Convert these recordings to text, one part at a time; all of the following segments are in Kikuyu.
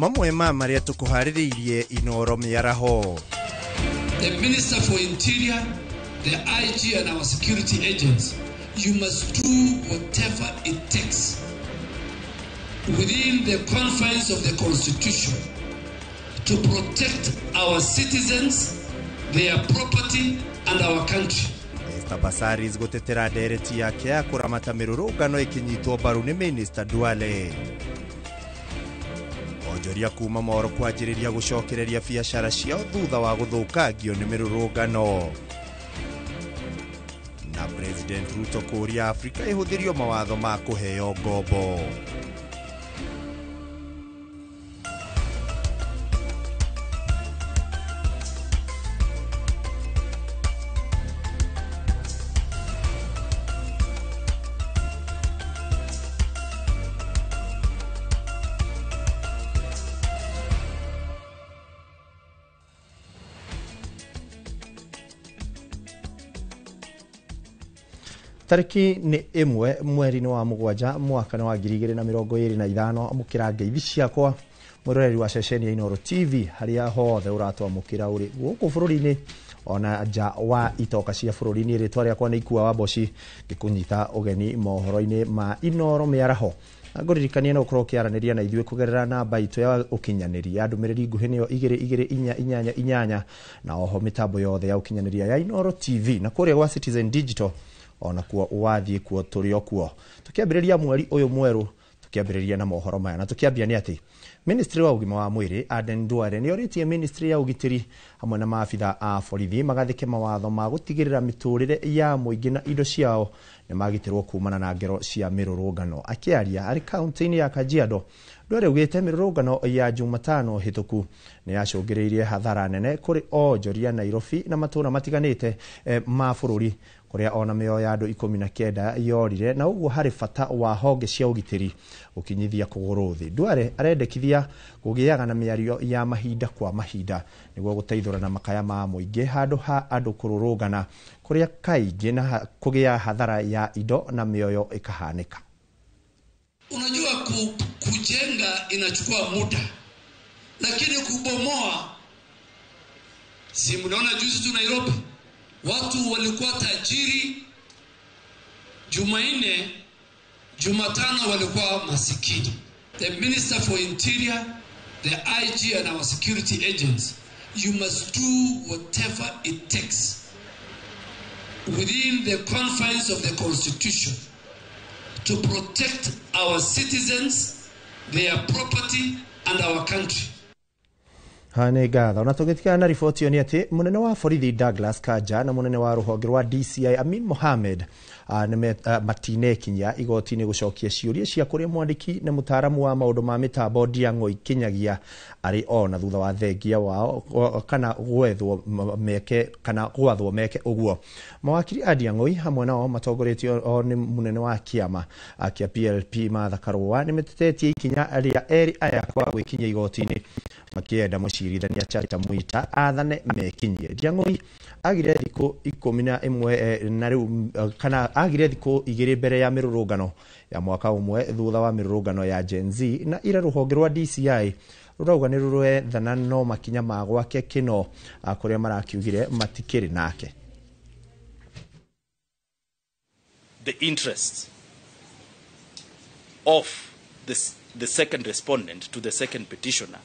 Mamwe ma marĩa tũkũharĩrĩirie Inoro mĩaraho. The Minister for Interior, the IG and our security agents, you must do whatever it takes within the confines of the Constitution to protect our citizens, their property and our country. Esther Passaris gũtetera ndereti yake ya kũramata mĩrũrũngano ĩkĩnyitwo mbaru nĩ Minister Duale. Onjoria kuma Moro kwanjĩrĩria gũcokereria biacara ciao thutha wa gũthũkangio nĩ mĩrũrũngano. Na President Ruto kũũria Afrika ĩhũthĩrio mawatho ma kũheo ngombo. Tariki nĩ 1 mweri-inĩ wa 7 mwaka wa 2025 amũkĩra ngeithi ciakwa mwĩroreri wa ceceni ya Inoro TV harĩa hothe ũratwamũkĩra ũrĩ gũkũ bũrũri-inĩ ona nja wa itoka cia bũrũri-inĩ. Rĩtwa rĩakwa nĩ Ikua wa Mboci ngĩkũnyita ũgeni mohoro-inĩ ma Inoro mĩaraho. Na ngũririkanie no ũkorwo ũkĩaranĩria na ithuĩ kũgerera namba itũ ya ũkinyanĩria ya ndũmĩrĩri nguhĩ nĩyo 22488 na oho mĩtambo yothe ya ũkinyanĩria ya Inoro TV na kũrĩa gwa Citizen Digital ona kuo wathiĩ kuo tũrĩ o kuo. Tũkĩambĩrĩria mweri ũyũ mwerũ tũkĩambĩrĩria na mohoro maya na tũkĩambia nĩ atĩ Ministry wa ũgima wa mwĩrĩ Aden Duale nĩ orĩtie Ministry ya ũgitĩri hamwe na maabitha a borithi magathĩke mawatho ma gũtigĩrĩra mĩtũrĩre ya mũingĩ na indo ciao nĩ magitĩrwo kumana na ngero cia mĩrũrũngano. Akĩaria arĩ kaunti-inĩ ya Kajiado, Duale augĩte mĩrũrũngano ya Jumatano hĩtũku nĩ yacũngĩrĩirie hathara nene kũrĩ onjoria Nairobi na matũũra matiganĩte ma bũrũri kũrĩa ona mĩoyo ya andũ 19 yorire, na ũguo harĩ bata wa honge cia ũgitĩri gũkinyithia kũgũrũ thĩ. Duale arendekithia kũgĩaga na mĩario ya mahinda kwa mahinda nĩguo gũteithũrana makaya ma mũingĩ handũ ha andũ kũrũrũngana kũrĩa kaingĩ na kũgĩa hathara ya indo na mĩoyo ĩkahanĩka. Unajua kujenga inachukua muda, lakini kubomoa, si mnaona juzi tu Nairobi watu walikuwa tajiri Jumanne, Jumatano walikuwa masikini. The Minister for Interior, the IG and our security agents, you must do whatever it takes within the confines of the Constitution to protect our citizens, their property and our country. Nĩ ngatho. Na tũgĩtigana na riboti ĩyo nĩ atĩ mũnene wa borithi Douglas Kanja na mũnene wa rũhonge rwa DCI Amin Mohamed matinekinya igoti-inĩ gũcokia ciũria cia kũrĩa mwandĩki na mũtaaramu wa maũndũ ma mĩtambo Ndiang'oi Kinyagia arĩ ona thutha wa thengia wao kana gwethwo meke kana gwathwo meke ũguo. Mawakiri a Ndiang'oi hamwe nao matongoretio nĩ mũnene wa kĩama kĩa PLP Martha Karũa nĩ metetetie ikinya rĩa erĩ aya kwa gwĩkinyia igoti-inĩ makĩenda mũcirithania Chacha Mwita athane mekinyie. Ndiang'oi agire thikũ 11 na rĩu kana agire thikũ 2 mbere ya mĩrũrũngano ya mwaka ũmwe thutha wa mĩrũrũngano ya Gen Z na ira rũhonge rwa DCI rũrauga nĩ rũrethana no makinya ma gwake kĩno kũrĩa marakiugire matikĩrĩ nake. The interests of the second respondent to the second petitioner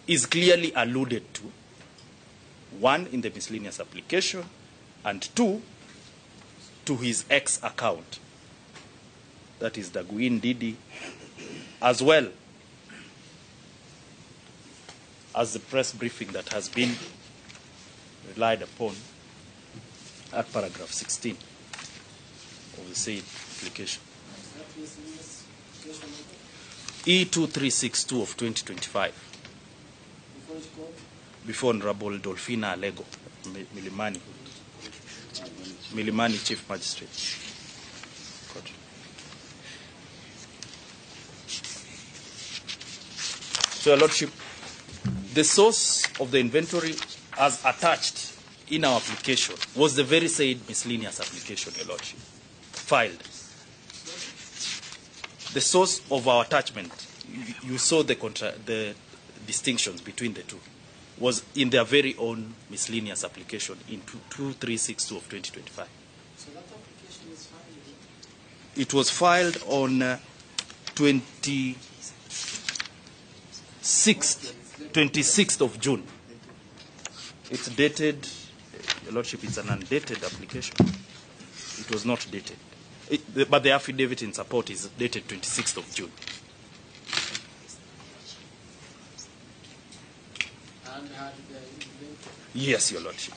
is clearly alluded to, one, in the miscellaneous application, and two, to his ex-account, that is Daguin Didi, as well as the press briefing that has been relied upon at paragraph 16 of the said application. E2362 of 2025. Before Honorable Dolphina Alego, Milimani Chief Magistrate Court. So, Your Lordship, the source of the inventory as attached in our application was the very said miscellaneous application, Your Lordship, filed. The source of our attachment, you saw the distinctions between the two was in their very own miscellaneous application in 2362 of 2025. So that application is filed? It was filed on 26th of June. It's dated, Your Lordship, it's an undated application. It was not dated. But the affidavit in support is dated 26th of June. And had the inventory? Yes, Your Lordship.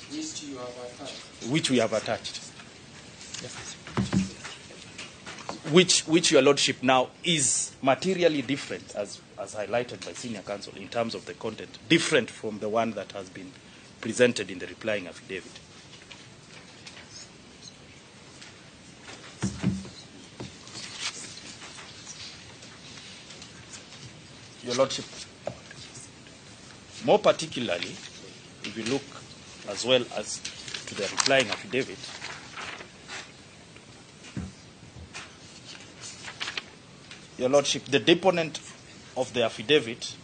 Which you have attached? Which we have attached. Which, Your Lordship, now is materially different, as highlighted by Senior Counsel, in terms of the content, different from the one that has been presented in the replying affidavit. Your Lordship, more particularly, if you look as well as to the replying affidavit, Your Lordship, the deponent of the affidavit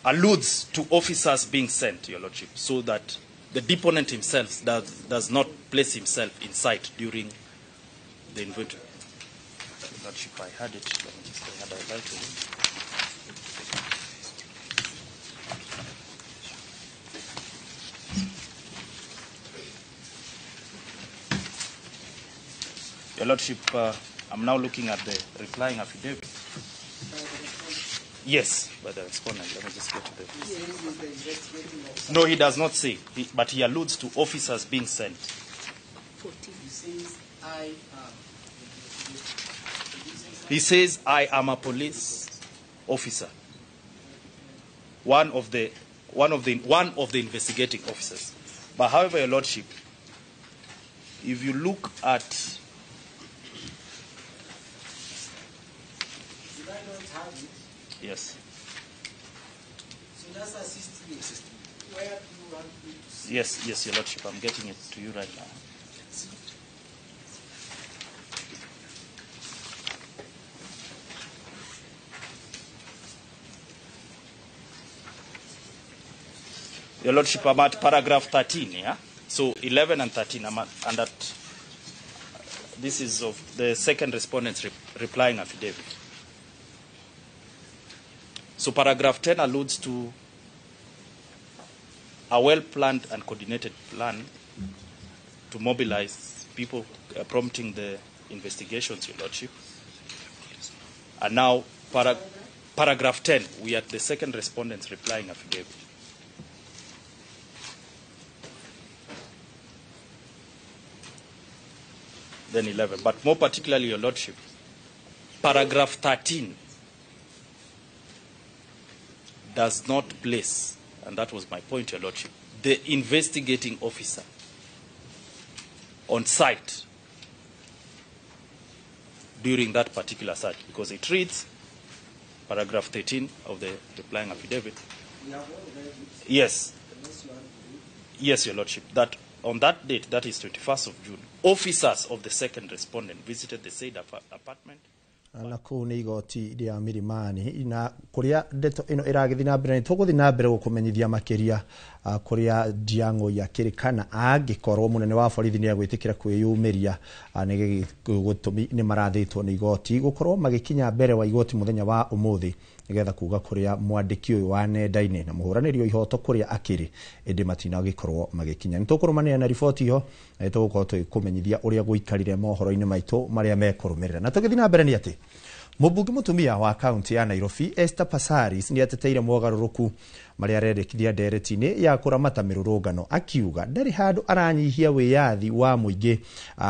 alludes to officers being sent, Your Lordship, so that the deponent himself does not place himself in sight during the inventory. Your Lordship, I had it. Let me just I had highlighted it. Your Lordship, I'm now looking at the replying affidavit. Yes, by the respondent. Let me just get to the... No, he does not say, but he alludes to officers being sent. He says, I am. He says, I am a police officer. One of the investigating officers. But however, Your Lordship, if you look at... Yes. So just assist me. Where do you want me to see? Yes, yes, Your Lordship. I'm getting it to you right now. Your Lordship, I'm at paragraph 13, yeah? So 11 and 13, I'm at, and at, this is of the second respondent's replying affidavit. So paragraph 10 alludes to a well-planned and coordinated plan to mobilize people prompting the investigations, Your Lordship. And now, paragraph 10, we are at the second respondent's replying affidavit. Then 11, but more particularly, Your Lordship, paragraph 13 does not place, and that was my point, Your Lordship, the investigating officer on site during that particular search, because it reads, paragraph 13 of the replying affidavit. We have all read it. Yes. Unless you want to read. Yes, Your Lordship, that on that date, that is 21st of June, officers of the second respondent visited the said apartment. Na kuu nĩ igoti rĩa Milimani na kũrĩa ndeto ĩno ĩragĩthiĩ na mbere nĩ tũgũthiĩ na mbere gũkũmenyithia makĩria kũrĩa Ndiang'ũi akĩrĩ kana angĩkorwo mũnene wa borithi nĩ egwĩtĩkĩra kwĩyumĩria nĩ gĩtũmi nĩ marathĩtwo nĩ igoti gũkorwo magĩkinya mbere wa igoti mũthenya wa ũmũthĩ nĩgetha kuga kũrĩa mwandĩki ũyũ wa nenda-inĩ na mũhũranĩri wa ihoto kũrĩa akĩrĩ ĩndĩ matinagĩkorwo magĩkinya. Nĩ tũkũrũmanĩra na riboti ĩyo na nĩ tũgũkorwo tũgĩkũmenyithia ũrĩa gũikarire mohoro-inĩ maitũ marĩa mekũrũmĩrĩra. Na tũgĩthiĩ na mbere nĩ atĩ mũmbunge mũtumia wa kaunti ya Nairobi Esther Passaris nĩ ateteire mogarũrũku marĩa arendekithia ndereti-inĩ ya kũramata mĩrũrũngano akiuga ndarĩ handũ aranyihia wĩyathi wa mũingĩ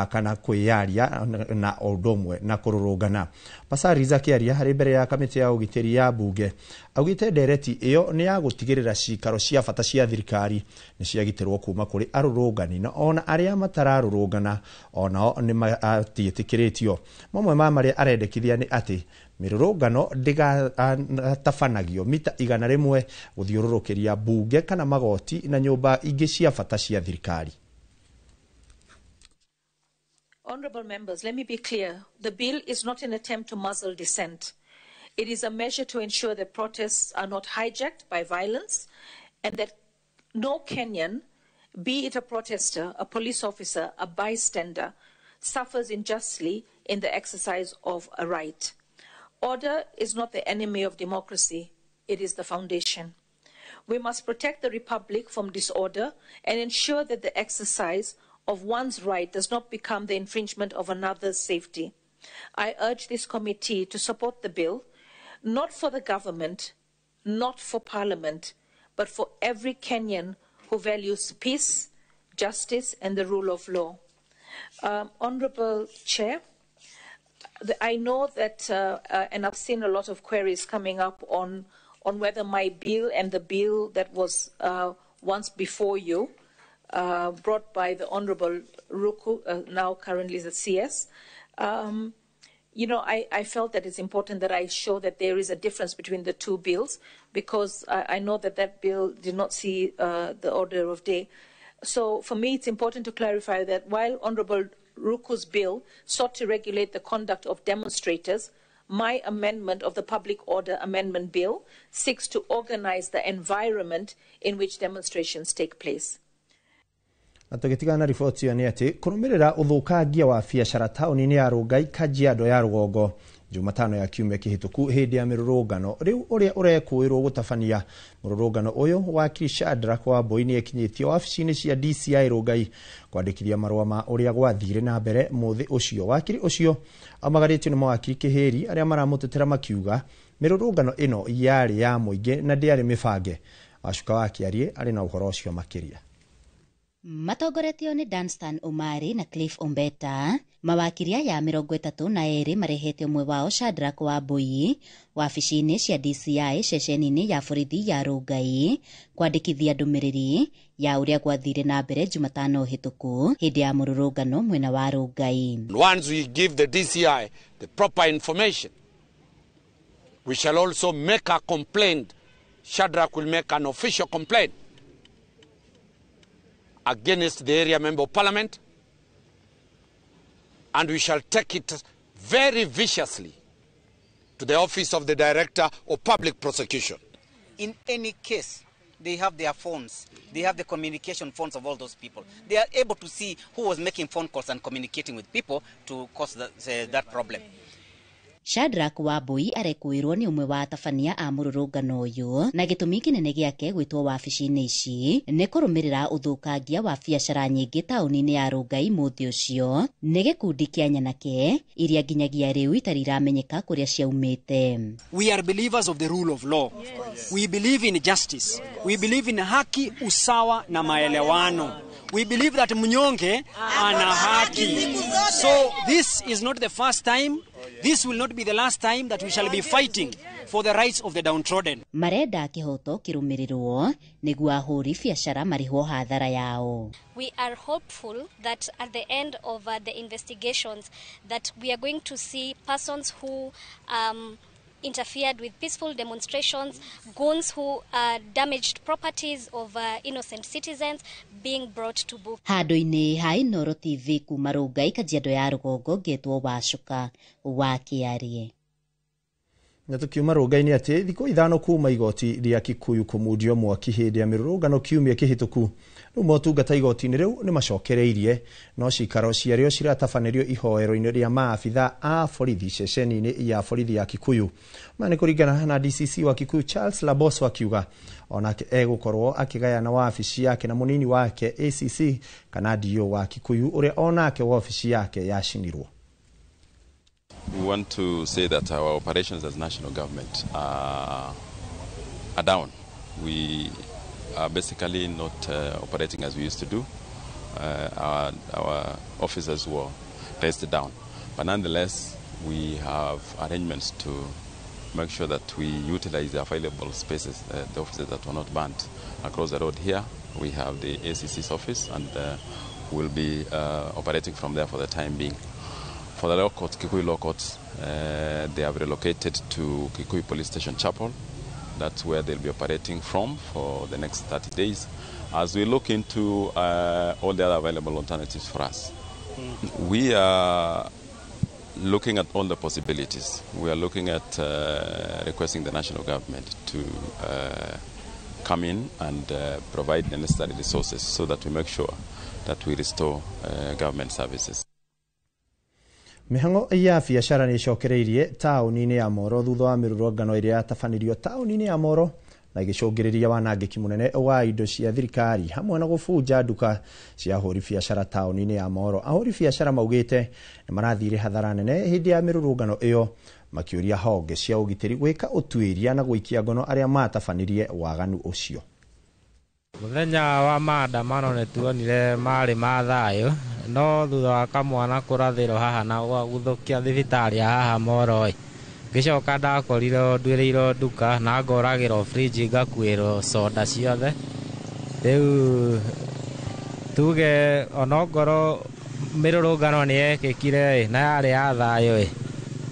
kana kwĩyaria na ũndũ ũmwe na kũrũrũngana. Passaris akĩaria harĩ mbere ya kamĩtĩ ya ũgitĩri ya mbunge augĩte ndereti ĩyo nĩ ya gũtigĩrĩra cikaro cia bata cia thirikari nĩ ciagitĩrwo kuma kũrĩ arũrũngani na ona arĩa matararũrũngana onao nĩ matiĩtĩkĩrĩtio. Mamwe ma marĩa arendekithia nĩ atĩ mĩrũrũngano ndĩgatabanagio mita 100 gũthiũrũrũkĩria mbunge kana magoti na nyũmba ingĩ cia bata cia thirikari. Honourable members, let me be clear. The bill is not an attempt to muzzle dissent. It is a measure to ensure that protests are not hijacked by violence and that no Kenyan, be it a protester, a police officer, a bystander, suffers unjustly in the exercise of a right. Order is not the enemy of democracy. It is the foundation. We must protect the republic from disorder and ensure that the exercise of one's right does not become the infringement of another's safety. I urge this committee to support the bill, not for the government, not for parliament, but for every Kenyan who values peace, justice, and the rule of law. Honourable Chair, I know that, and I've seen a lot of queries coming up on whether my bill and the bill that was once before you, brought by the Honourable Ruku, now currently the CS, you know, I felt that it's important that I show that there is a difference between the two bills, because I know that that bill did not see the order of day. So for me, it's important to clarify that while Honourable Ruku's bill sought to regulate the conduct of demonstrators, my amendment of the Public Order Amendment Bill seeks to organize the environment in which demonstrations take place. Na tũgĩtigana na riboti ĩyo nĩ atĩ kũrũmĩrĩra ũthũkangia wa biacara taũni-inĩ ya Rongai Kajiado ya rũgongo Jumatano ya kiumia kĩhĩtũku hĩndĩ ya mĩrũrũngano rĩu ũrĩa ũrekũĩrwo gũtabania mũrũrũngano ũyũ wakiri Shadrack Wambui nĩ ekinyĩtie wabici-inĩ cia DCI Rongai kwandĩkithia marũa ma ũrĩa gwathire na mbere mũthĩ ũcio. Wakiri ũcio amagarĩtio nĩ mawakiri Kĩhĩri arĩa maramũtetera makiuga mĩrũrũngano ĩno yarĩ ya mũingĩ na ndĩarĩ mĩbange. Wacuka wa Kĩarie arĩ na ũhoro ũcio makĩria. Matongoretio nĩ Danstan Omari na Cliff Ombeta, mawakiri aya 32 marehete ũmwe wao Shadrack Wambui wabici-inĩ cia DCI ceceni-inĩ ya borithi ya Rongai kwandĩkithia ndũmĩrĩri ya ũrĩa gwathire na mbere Jumatano hĩtũku hĩndĩ ya mũrũrũngano mwena wa Rongai. Once we give the DCI the proper information, we shall also make a complaint. Shadrack will make an official complaint against the area member of parliament, and we shall take it very viciously to the office of the Director of Public Prosecution. In any case, they have their phones. They have the communication phones of all those people. They are able to see who was making phone calls and communicating with people to cause that problem. Shadrack Wambui arekuirwo nĩ ũmwe wa atabania a mũrũrũngano ũyũ na gĩtũmi kĩnene gĩake gwĩtwo wabici-inĩ ici nĩ kũrũmĩrĩra ũthũkangia wa biacara nyingĩ taũni-inĩ ya Rongai mũthĩ ũcio nĩ gĩkundi kĩa nyanake iria nginyagia rĩu itarĩ iramenyeka kũrĩa ciaumĩte. We are believers of the rule of law. Yes. We believe in justice. We believe in haki, usawa na maelewano. We believe that mnyonge ana haki. So this is not the first time. This will not be the last time that we shall be fighting for the rights of the downtrodden. Marenda kĩhoto kĩrũmĩrĩrwo nĩguo ahũri biacara marĩhwo hathara yao. We are hopeful that at the end of the investigations that we are going to see persons who interfered with peaceful demonstrations, goons who damaged properties of innocent citizens being brought to book. Handũ-inĩ ha Inooro TV kuma Rongai Kajiado ya rũgongo ngetwo Wacuka wa Kĩarie. Na tukiuma Rongai-inĩ atĩ thikũ 5 kuma igoti rĩa Kikuyu kũmundio mwaki hĩndĩ ya mĩrũrũngano kiumia kĩhĩtũku rĩu motungata igoti-inĩ rĩu nĩ macokereirie no cikaro ciarĩo ciratabanĩrio ihoero-inĩ rĩa maabitha a borithi ceceni-inĩ ya borithi ya Kikuyu. Maya nĩ kũringana na DCC wa Kikuyu Charles Laboso akiuga onake egũkorwo akĩgayana wabici yake na mũnini wake ACC kana DO wa Kikuyu ũrĩa onake wabici yake yacinirwo. We want to say that our operations as national government are down. We are basically not operating as we used to do. Our officers were raised down. But nonetheless, we have arrangements to make sure that we utilize the available spaces, the offices that were not burnt. Across the road here, we have the ACC's office, and we'll be operating from there for the time being. For the law courts, Kikuyu Law Courts, they have relocated to Kikuyu Police Station Chapel. That's where they'll be operating from for the next 30 days, as we look into all the other available alternatives for us. We are looking at all the possibilities. We are looking at requesting the national government to come in and provide the necessary resources so that we make sure that we restore government services. Mĩhang'o ya biacara nĩ ĩcokereirie taũni-inĩ ya Moro thutha wa mĩrũrũngano ĩrĩa yatabanĩrio taũni-inĩ ya Moro na ĩgĩcũngĩrĩria wanangĩki mũnene wa indo cia thirikari hamwe na gũbunja nduka cia ahũri biacara taũni-inĩ ya Moro. Ahũri biacara maugĩte nĩ marathire hathara nene hĩndĩ ya mĩrũrũngano ĩyo, makĩũria honge cia ũgitĩri gwĩka ũtuĩria na gũikia ngono arĩa matabanirie waganu ũcio. Mũthenya wa maandamano nĩ tuonire marĩ ma thayũ, no thutha wa kamwana kũrathĩrwo haha na gũthũkia thibitarĩ ya haha Moro ĩ, ngĩcoka ndakorire nduĩrĩirwo nduka na ngoragĩrwo fridge, ngakuĩrwo soda ciothe. Rĩu tuge onongorwo mĩrũrũngano nĩ yekĩkire ĩ, na yarĩ ya thayũ ĩ,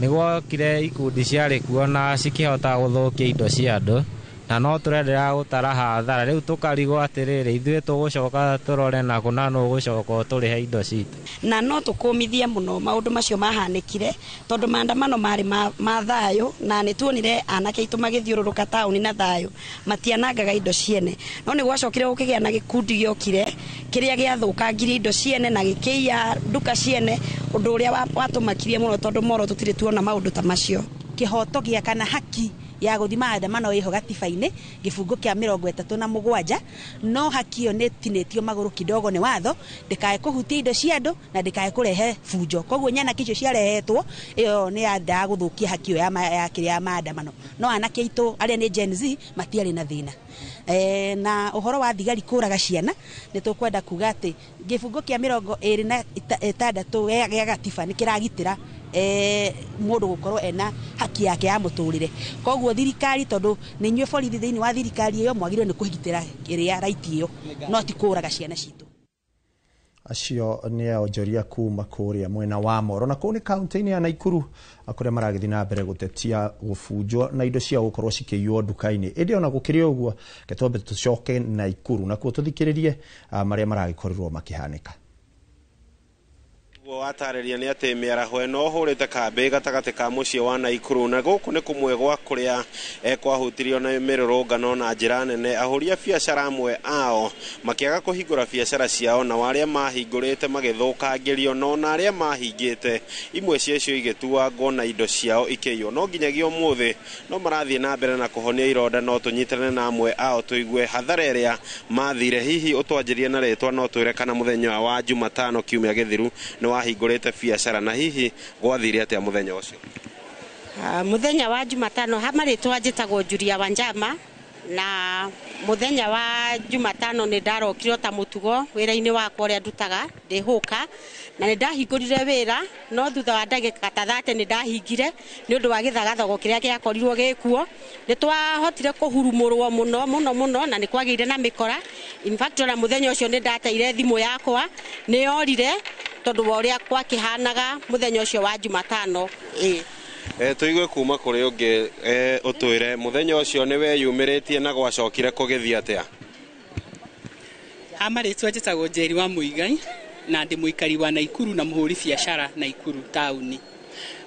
nĩ gwokire ikundi ciarĩ kuo na cikĩhota gũthũkia indo cia andũ, na no tũrenderea gũtara hathara. Rĩu tũkarigwo atĩrĩrĩ, ithuĩ tũgũcoka tũrore nakũ na nũ ũgũcoka ũtũrĩhe indo citũ. Na no tũkũmithie mũno maũndũ macio mahanĩkire, tondũ maandamano marĩ ma thayũ, na nĩ tuonire anake aitũ magĩthiũrũrũka taũni na thayũ, matianangaga indo ciene. No nĩ gwacokire gũkĩgĩa na gĩkundi gĩokire kĩrĩa gĩathũkangirie indo ciene na gĩkĩiya nduka ciene, ũndũ ũrĩa watũmakirie mũno, tondũ Moro tũtirĩ tuona maũndũ ta macio. Kĩhoto gĩa kana haki ya gũthi maandamano ĩho gatiba-inĩ gĩbungo kĩa 37, no haki ĩyo nĩ ĩtinĩtio magũrũ kidogo nĩ watho, ndĩkae kũhutia indo cia andũ na ndĩkae kũrehe bunjo. Koguo nyanake icio ciarehetwo ĩyo nĩ yendaga gũthũkia haki ĩyo ya kĩrĩa ya maandamano, no anake aitũ arĩa nĩ Gen Z matiarĩ na thĩna. Na ũhoro wa thigari kũraga ciana, nĩ tũkwenda kuga atĩ gĩbungo kĩa 26 gĩa gatiba nĩ kĩragitĩra mũndũ gũkorwo ena haki yake ya mũtũrĩre. Koguo thirikari, tondũ nĩ inyuĩ borithi thĩinĩ wa thirikari ĩyo, mwagĩrĩirwo nĩ kũgitĩra ĩrĩa right ĩyo, no ti kũraga ciana citũ. Acio nĩ onjoria kuma kũrĩa mwena wa Moro na kũu nĩ kaunti-inĩ ya Naikuru kũrĩa maragĩthiĩ na mbere gũtetia gũbunjwo na indo ciao gũkorwo cikĩiywo nduka-inĩ. Ĩndĩ ona gũkĩrĩ ũguo, reke twambe tũcoke Naikuru nakuo tũthikĩrĩrie marĩa maragĩkorirwo makĩhanĩka. Watarĩria nĩ atĩ mĩaraho ĩno ũhũrĩte kambĩ gatagatĩ ka mũciĩ wa Naikuru, na gũkũ nĩ kũmwe gwa kũrĩa kwahutirio na mĩrũrũngano na njĩra nene. Ahũri a biacara amwe ao makĩaga kũhingũra biacara ciao, na arĩa mahingũrĩte magĩthũkangĩrio, no na arĩa mahingĩte imwe ciacio igĩtuangwo na indo ciao ikĩiywo. No nginyagia ũmũthĩ no marathiĩ na mbere na kũhonia ironda. No tũnyitane na amwe ao tũigue hathara ĩrĩa mathire. Hihi ũtwanjĩrie na rĩtwa, no twĩre kana mũthenya wa Jumatano kiumia gĩthiru nĩ wahingũrĩte biacara, na hihi gwathire atĩa mũthenya ũcio? Mũthenya wa Jumatano ha marĩtwa njĩtagwo Julia Wanjama, na mũthenya wa Jumatano nĩ ndarokire ta mũtugo wĩra-inĩ wakwa ũrĩa ndutaga ndĩhũka, na nĩ ndahingũrire wĩra, no thutha wa ndagĩka ta 30 nĩ ndahingire nĩ ũndũ wa gĩthagathago kĩrĩa gĩakorirwo gĩkuo. Nĩ twahotire kũhurumũrwo mũno mũno mũno, na nĩ kwagĩire na mĩkora. In fact, ona mũthenya ũcio nĩ ndateire thimũ yakwa, nĩ yorire tondũ wa ũrĩa gwakĩhanaga mũthenya ũcio wa Jumatano. Tũigue kuma kũrĩ ũngĩ, ũtwĩre mũthenya ũcio nĩ weyumĩrĩtie na gwacokire kũgĩthiĩ atĩa? Ha marĩtwa njĩtagwo Njeri wa Mũigai, na ndĩ mũikari wa Naikuru na mũhũri biacara Naikuru taũni.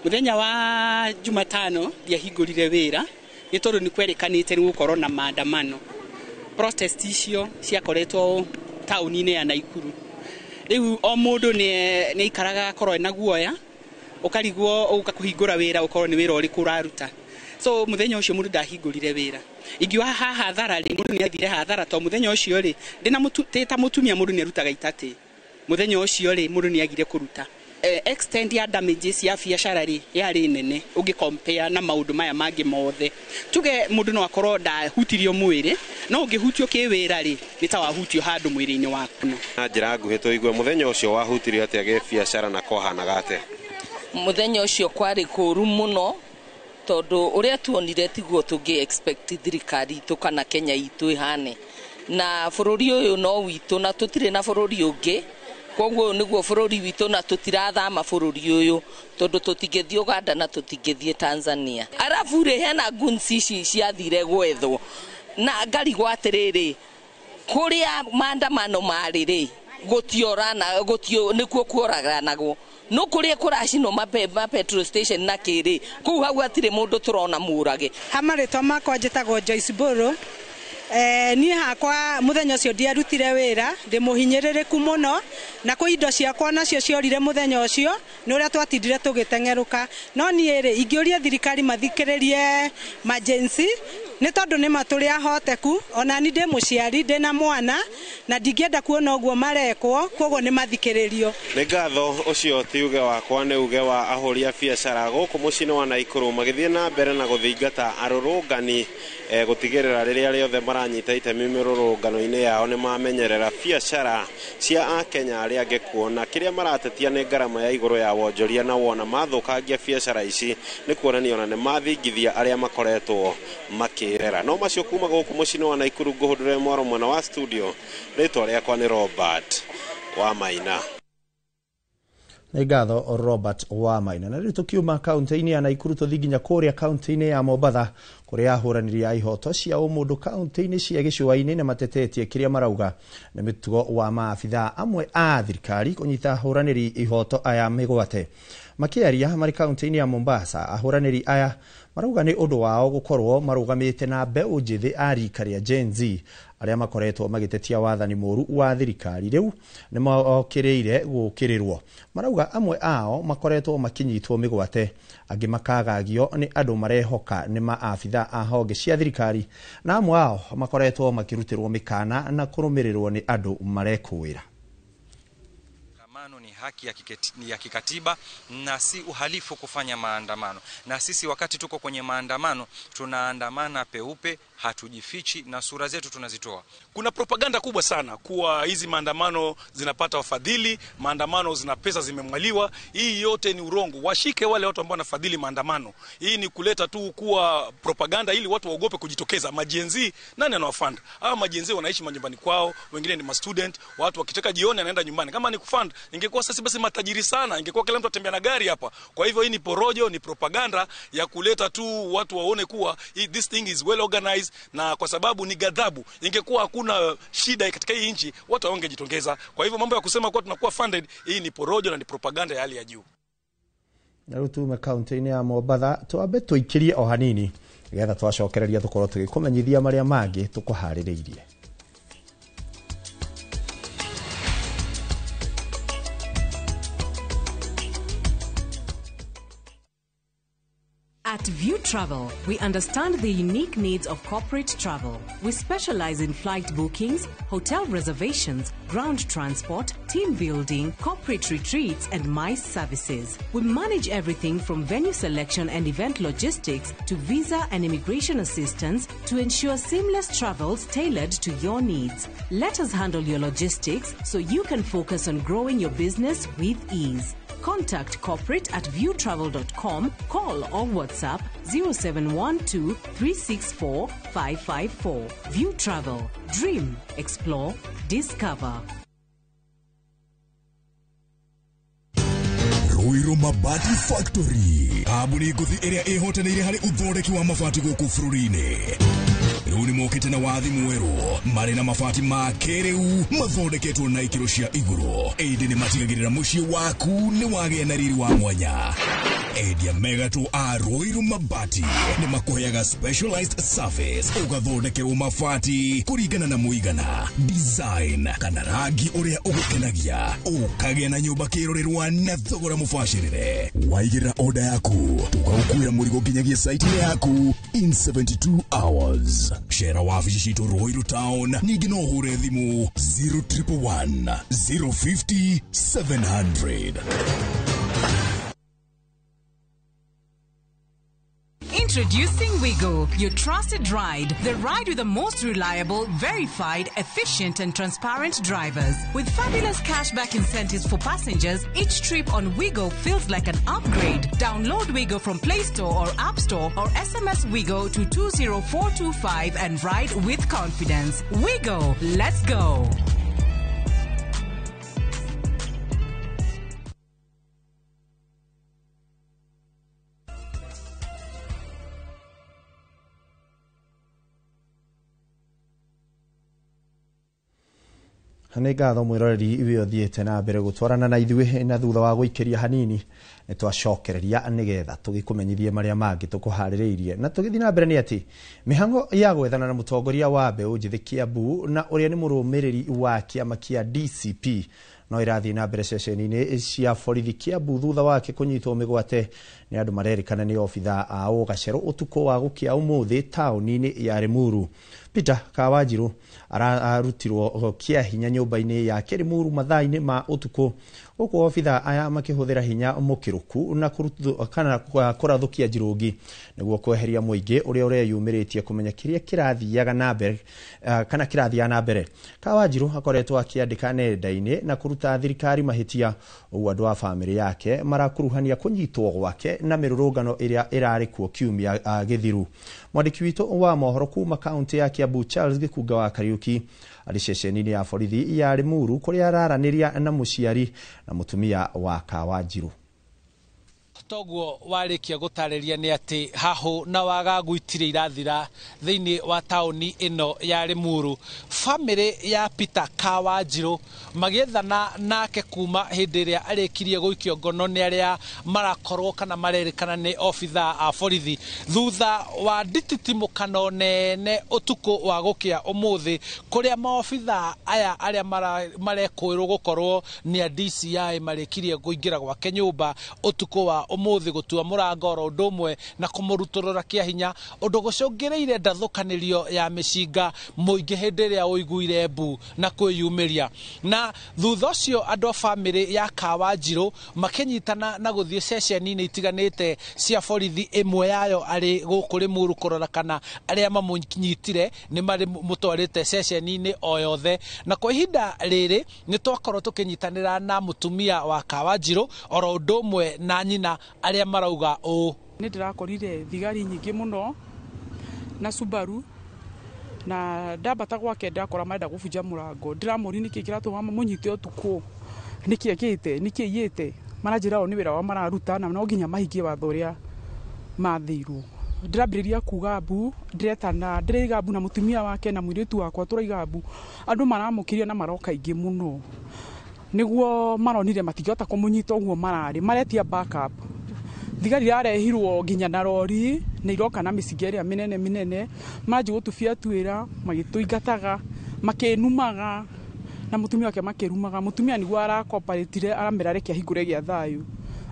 Mũthenya wa Jumatano ndiahingũrire wĩra nĩ tondũ nĩ kwerĩkanĩte nĩ gũkorwo na maandamano. Protest icio ciakoretwo taũni-inĩ ya Naikuru. Rĩu o mũndũ nĩ aikaraga akorwo ena guoya, ũkarigwo ũka kũhingũra wĩra ũkorwo nĩ wĩra ũrĩkũ ũraruta. So mũthenya ũcio mũndũ ndahingũrire wĩra. Ingiuga haha hathara rĩ, mũndũ nĩ athire hathara, tondũ mũthenya ũcio rĩ, ndĩ ta mũtumia mũndũ nĩ arutaga itatĩ. Mũthenya ũcio rĩ, mũndũ nĩ agire kũruta. Extent ya damages ya biacara rĩ yarĩ nene ũngĩ compare na maũndũ maya mangĩ mothe. Tuge mũndũ no akorwo ndahutirio mwĩrĩ, no ũngĩhutio kĩwĩra rĩ, nĩ ta wahutio handũ mwĩrĩ-inĩ waku. Na njĩra nguhĩ tũigue mũthenya ũcio wahutirio atĩa gĩbiacara na kwahanaga atĩa? Mũthenya ũcio kwarĩ kũũru mũno, tondũ ũrĩa tuonire tiguo tũngĩ expect thirikari itũ kana Kenya itũ ĩhane. Na bũrũri ũyũ no witũ na tũtirĩ na bũrũri ũngĩ, koguo ũyũ nĩguo bũrũri witũ na tũtirathama bũrũri ũyũ, tondũ tũtingĩthiĩ Uganda na tũtingĩthiĩ Tanzania. Arabu rĩ, hena guns ici ciathire gwethwo, na ngarigwo atĩrĩrĩ, kũrĩa maandamano marĩ rĩ, Gũtiorana gũtio nĩkuo kuoraganagwo no kũrĩa kũracinwo ma petrol station na kĩrĩ kũu hau hatirĩ mũndũ tũrona mũrage. Ha marĩtwa makwa njĩtagwo Joyce Mbũrũ. Niĩ hakwa mũthenya ũcio ndiarutire wĩra, ndĩ mũhinyĩrĩrĩku mũno, na kwĩ indo ciakwa nacio ciorire mũthenya ũcio nĩ ũrĩa twatindire tũgĩteng'erũka. No niĩ rĩ, ingĩũria thirikari mathikĩrĩrie majensi nĩ tondũ nĩ ma tũrĩ ahoteku, ona ni ndĩ mũciari, ndĩ na mwana, na ndingĩenda kuona ũguo marekwo, koguo nĩ mathikĩrĩrio. Nĩ ngatho, ũcio ti uge wakwa, nĩ uge wa ahũri a biacara gũkũ mũciĩ-inĩ wa Naikuru magĩthiĩ na mbere na gũthingata arũrũngani gũtigĩrĩra rĩrĩa rĩothe maranyita itemi mĩrũrũngano-inĩ yao nĩ mamenyerera biacara cia akenya arĩa angĩ, kuona kĩrĩa maratetia nĩ ngarama ya igũrũ ya wonjoria, na wona mathũkangia biacara ici nĩ kuonania ona nĩ mathingithia arĩa makoretwo makĩrera. No macio kuma gũkũ mũciĩ-inĩ wa Naikuru, ngũhũndũre mwaro mwena wa studio, rĩtwa rĩakwa nĩ Robert wa Maina. Nĩ ngatho Robert wa Maina. Na rĩu tũkiuma kaunti-inĩ ya Naikuru tũthiĩ nginya kũrĩa kaunti-inĩ ya Mombatha, kũrĩa ahũranĩri a ihoto cia ũmũndũ kaunti-inĩ cia gĩcũa-inĩ nĩ matetetie kĩrĩa marauga nĩ mĩtugo wa maabithaa amwe a thirikari kũnyita ahũranĩri ihoto aya mĩgwate. Makĩaria marĩ kaunti-inĩ ya Mombasa, ahũranĩri aya marauga nĩ ũndũ wao gũkorwo marũgamĩte na mbeũ njĩthĩ a rika rĩa Gen Z arĩa makoretwo magĩtetia wathani mũru wa thirikari rĩu nĩ mokĩrĩire gũkĩrĩrwo. Marauga amwe ao makoretwo makĩnyitwo mĩgwate, angĩ makagagio nĩ andũ marehoka nĩ maabithaa a honge cia thirikari, na amwe ao makoretwo makĩrutĩrwo mĩkana na kũrũmĩrĩrwo nĩ andũ marekũĩra. Maandamano ni haki ya kikatiba na si uhalifu kufanya maandamano. Na sisi wakati tuko kwenye maandamano tunaandamana peupe, hatujifichi na sura zetu tunazitoa. Kuna propaganda kubwa sana kuwa hizi maandamano zinapata wafadhili, maandamano zina pesa zimemwaliwa. Hii yote ni urongo. Washike wale watu ambao wanafadhili maandamano. Hii ni kuleta tu kuwa propaganda ili watu waogope kujitokeza. Majenzi nani anawafund? Hawa majenzi wanaishi manyumbani kwao, wengine ni ma student, watu wakitaka jioni anaenda nyumbani. Kama ni kufund, ingekuwa sasa basi matajiri sana, ingekuwa kila mtu atembea na gari hapa. Kwa hivyo hii ni porojo, ni propaganda ya kuleta tu watu waone kuwa this thing is well organized, na kwa sababu ni ghadhabu. Ingekuwa hakuna shida katika hii nchi, watu hawangejitongeza. Kwa hivyo mambo ya kusema kuwa tunakuwa funded, hii ni porojo na ni propaganda ya hali ya juu. Na rĩu tume kaunti-inĩ ya Mombatha twambe tũikĩrie o hanini nĩgetha twacokereria tũkorwo tũgĩkũmenyithia marĩa mangĩ tũkũharĩrĩirie. At View Travel, we understand the unique needs of corporate travel. We specialize in flight bookings, hotel reservations, ground transport, team building, corporate retreats, and MICE services. We manage everything from venue selection and event logistics to visa and immigration assistance to ensure seamless travels tailored to your needs. Let us handle your logistics so you can focus on growing your business with ease. Contact corporate at viewtravel.com, call or WhatsApp 0712 364 554. View Travel. Dream, explore, discover. Ruiru Mabati Factory, kambuni ngũthi ĩrĩa ĩhotanĩire harĩ ũthondeki wa mabati gũkũ bũrũri-inĩ. Rĩu nĩ mokĩte na wathi mwerũ, marĩ na mabati ma kĩrĩu mathondeketwo na ikĩro cia igũrũ, ĩndĩ nĩ matigagĩrĩra mũciĩ waku nĩ wagĩa na riri wa mwanya. Endia megatũ a Ruiru Mabati nĩ makũheaga specialized service, ũgathondekerwo mabati kũringana na mũigana, design kana rangi ũrĩa ũgũkenagia, ũkagĩa na nyũmba kĩrorerwa na thogora mũbacĩrĩre. Waigĩrĩra order yaku, tũgagũkuĩra mũrigo nginyagia site-inĩ yaku in 72 hours. Shera wabici citũ Ruiru Town, ningĩ no ũhũre thimũ 0111 050 700. Introducing Wigo, your trusted ride. The ride with the most reliable, verified, efficient and transparent drivers. With fabulous cashback incentives for passengers, each trip on Wigo feels like an upgrade. Download Wigo from Play Store or App Store or SMS Wigo to 20425 and ride with confidence. Wigo, let's go. Nĩ ngatho mwĩroreri iwe ũthiĩte na mbere gũtwarana na ithuĩ, na thutha wa gũikĩria hanini nĩ twacokereria nĩgetha tũgĩkũmenyithie marĩa mangĩ tũkũharĩrĩirie. Na tũgĩthiĩ na mbere nĩ atĩ mĩhang'o ya gwethana na mũtongoria wa mbeũ njĩthĩ Kiambu na ũrĩa nĩ mũrũmĩrĩri wa kĩama kĩa DCP no ĩrathiĩ na mbere ceceni-inĩ cia borithi Kiambu thutha wake kũnyitwo mĩgwate nĩ andũ marerĩkana nĩ obitha a ũgacerũ ũtukũ wa gũkĩa ũmũthĩ taũni-inĩ ya Limuru. Peter Kawanjiru ararutirwo kĩa hinya nyũmba-inĩ yake Limuru mathaa-inĩ ma ũtukũ, gũkũ obitha aya makĩhũthĩra hinya mũkĩrũku na kana kũrathũkia njirũngi nĩguo kweheria mũingĩ ũrĩa ũreyumĩrĩtie kũmenya kĩrĩa kĩrathiaga na mbere kana kĩrathiaga na mbere. Kawanjiru akoretwo akĩandĩka nenda-inĩ na kũruta thirikari mahĩtia, ũguo andũ a bamĩrĩ yake marakuruhania kũnyitwo gwake na mĩrũrũngano ĩrĩa ĩrarĩ kuo kiumia gĩthiru. Mwandĩki witũ wa mohoro kuma kaunti ya Kiambu Charles Gĩkunga wa Kariuki arĩ ceceni-inĩ ya borithi ya Limuru kũrĩa araranĩria na mũciari na mũtumia wa Kawanjiru. Toguo warĩkia gũtarĩria nĩ atĩ hahũ na wagagu itirĩ irathira thĩinĩ wa taũni ĩno ya Limuru. Bamĩrĩ ya Peter Kawanjiru magĩethana nake kuma hĩndĩ ĩrĩa arĩkirie gũikio ngono nĩ arĩa marakorwo kana marerĩkana nĩ obitha a borithi thutha wa ndititimũkano nene ũtukũ wa gũkĩa ũmũthĩ, kũrĩa maobitha aya arĩa marekũĩrwo gũkorwo nĩ a DCI marĩkirie kũingĩra gwake nyũmba ũtukũ wa ũmũthĩ gũtua mũrango oro ũndũ ũmwe na kũmũrutũrũra kĩa hinya, ũndũ gũcũngĩrĩire ndathũkanĩrio ya mĩcinga mũingĩ hĩndĩ ĩrĩa ũiguire mbu na kwĩyumĩria. Na thutha ũcio andũ a bamĩrĩ ya Kawanjiru makĩnyitana na gũthiĩ ceceni-inĩ itiganĩte cia borithi, ĩmwe yayo arĩ gũkũ Limuru kũrora kana arĩa mamũnyitire nĩ marĩ mũtwarĩte ceceni-inĩ o yothe. Na kwa ihinda rĩrĩ nĩ twakorwo tũkĩnyitanĩra na mũtumia wa Kawanjiru oro ũndũ ũmwe na nyina arĩa marauga ũũ: nĩ ndĩrakorire thigari nyingĩ mũno na Subaru, na ndambata gwake ndakora marenda gũbunja mũrango. Ndĩramũria nĩkĩ kĩratũma mũnyite ũtukũ, nĩkĩ ekĩte, nĩkĩ aiyĩte. Maranjĩra o nĩ wĩra wao mararuta na no nginya mahingie watho ũrĩa mathĩirwo. Ndĩrambĩrĩria kuga mbu, ndĩretana, ndĩraiga mbu na mũtumia wake na mũirĩtu wakwa, tũraiga mbu. Andũ maramũkĩria na maroka aingĩ mũno, nĩguo maronire matingĩhota kũmũnyita ũguo mararĩ, maretia backup. Thigari irarehirwo nginya na rori na iroka na mĩcinga ĩrĩa mĩnene mĩnene, manji gũtubia twĩra, magĩtũingataga, makĩnumaga na mũtumia wake makĩrumaga. Mũtumia nĩguo arakoparetire, aramera reke ahingũre gĩa thayũ.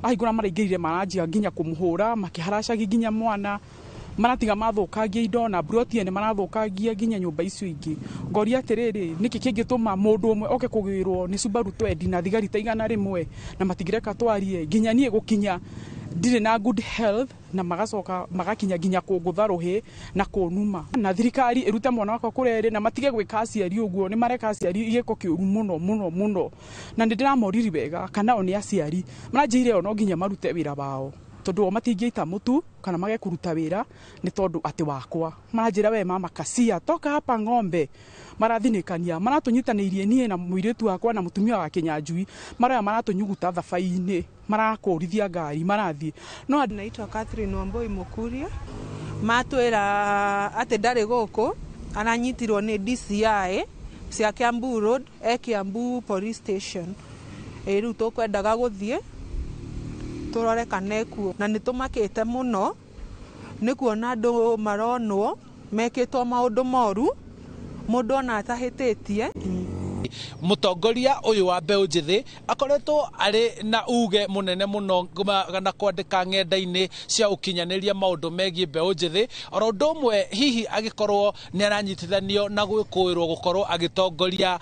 Ahingũra maraingĩrire maranjia nginya kũmũhũra, makĩharacagia nginya mwana, maratiga mathũkangia indo na mburoti ene marathũkangia nginya nyũmba icio ingĩ. Ngoria atĩrĩrĩ, nĩkĩ kĩngĩtũma mũndũ ũmwe oke kũgĩrwo nĩ Subaru twendi na thigari ta 100 na matingĩreka twarie nginya niĩ gũkinya ndirĩ na good health, na magacoka magakinya nginya kũngũtha rũhĩ na kũnuma. Na thirikari ĩrute mwana wakwa kũrĩa ĩrĩ na matige gwĩka aciari ũguo, nĩ mareka aciari gĩko kĩũru mũno mũno mũno. Na nĩ ndĩramoriri wega kana o nĩ aciari maranjĩire o no nginya marute wĩra wao, tondũ o matingĩita mũtu kana mage kũruta wĩra nĩ tondũ atĩ wakwa. Maranjĩra we mama kasia toka hapa ng'ombe, marathinĩkania, maratũnyitanĩirie niĩ na mũirĩtu wakwa na mũtumia wa Kĩnyanjui, maroya maratũnyuguta thabai-inĩ, marakũrithia ngari marathiĩ. No naitwa Catherine Wambui Mukuria, matwĩra atĩ ndarĩ gũkũ, aranyitirwo nĩ DCI cia Kiambu Road, e Kiambu Police Station. Rĩu tũkwendaga gũthiĩ tũrore kana ekuo, na nĩ tũmakĩte mũno nĩ kuona andũ maronwo mekĩtwo maũndũ moru, mũndũ ona atahĩtĩtie. Mũtongoria ũyũ wa mbeũ njĩthĩ akoretwo arĩ na uge mũnene mũno na kwandĩka ng'enda-inĩ cia ũkinyanĩria maũndũ megiĩ mbeũ njĩthĩ, oro ũndũ ũmwe hihi agĩkorwo nĩ aranyitithanio na gwĩkũĩrwo gũkorwo agĩtongoria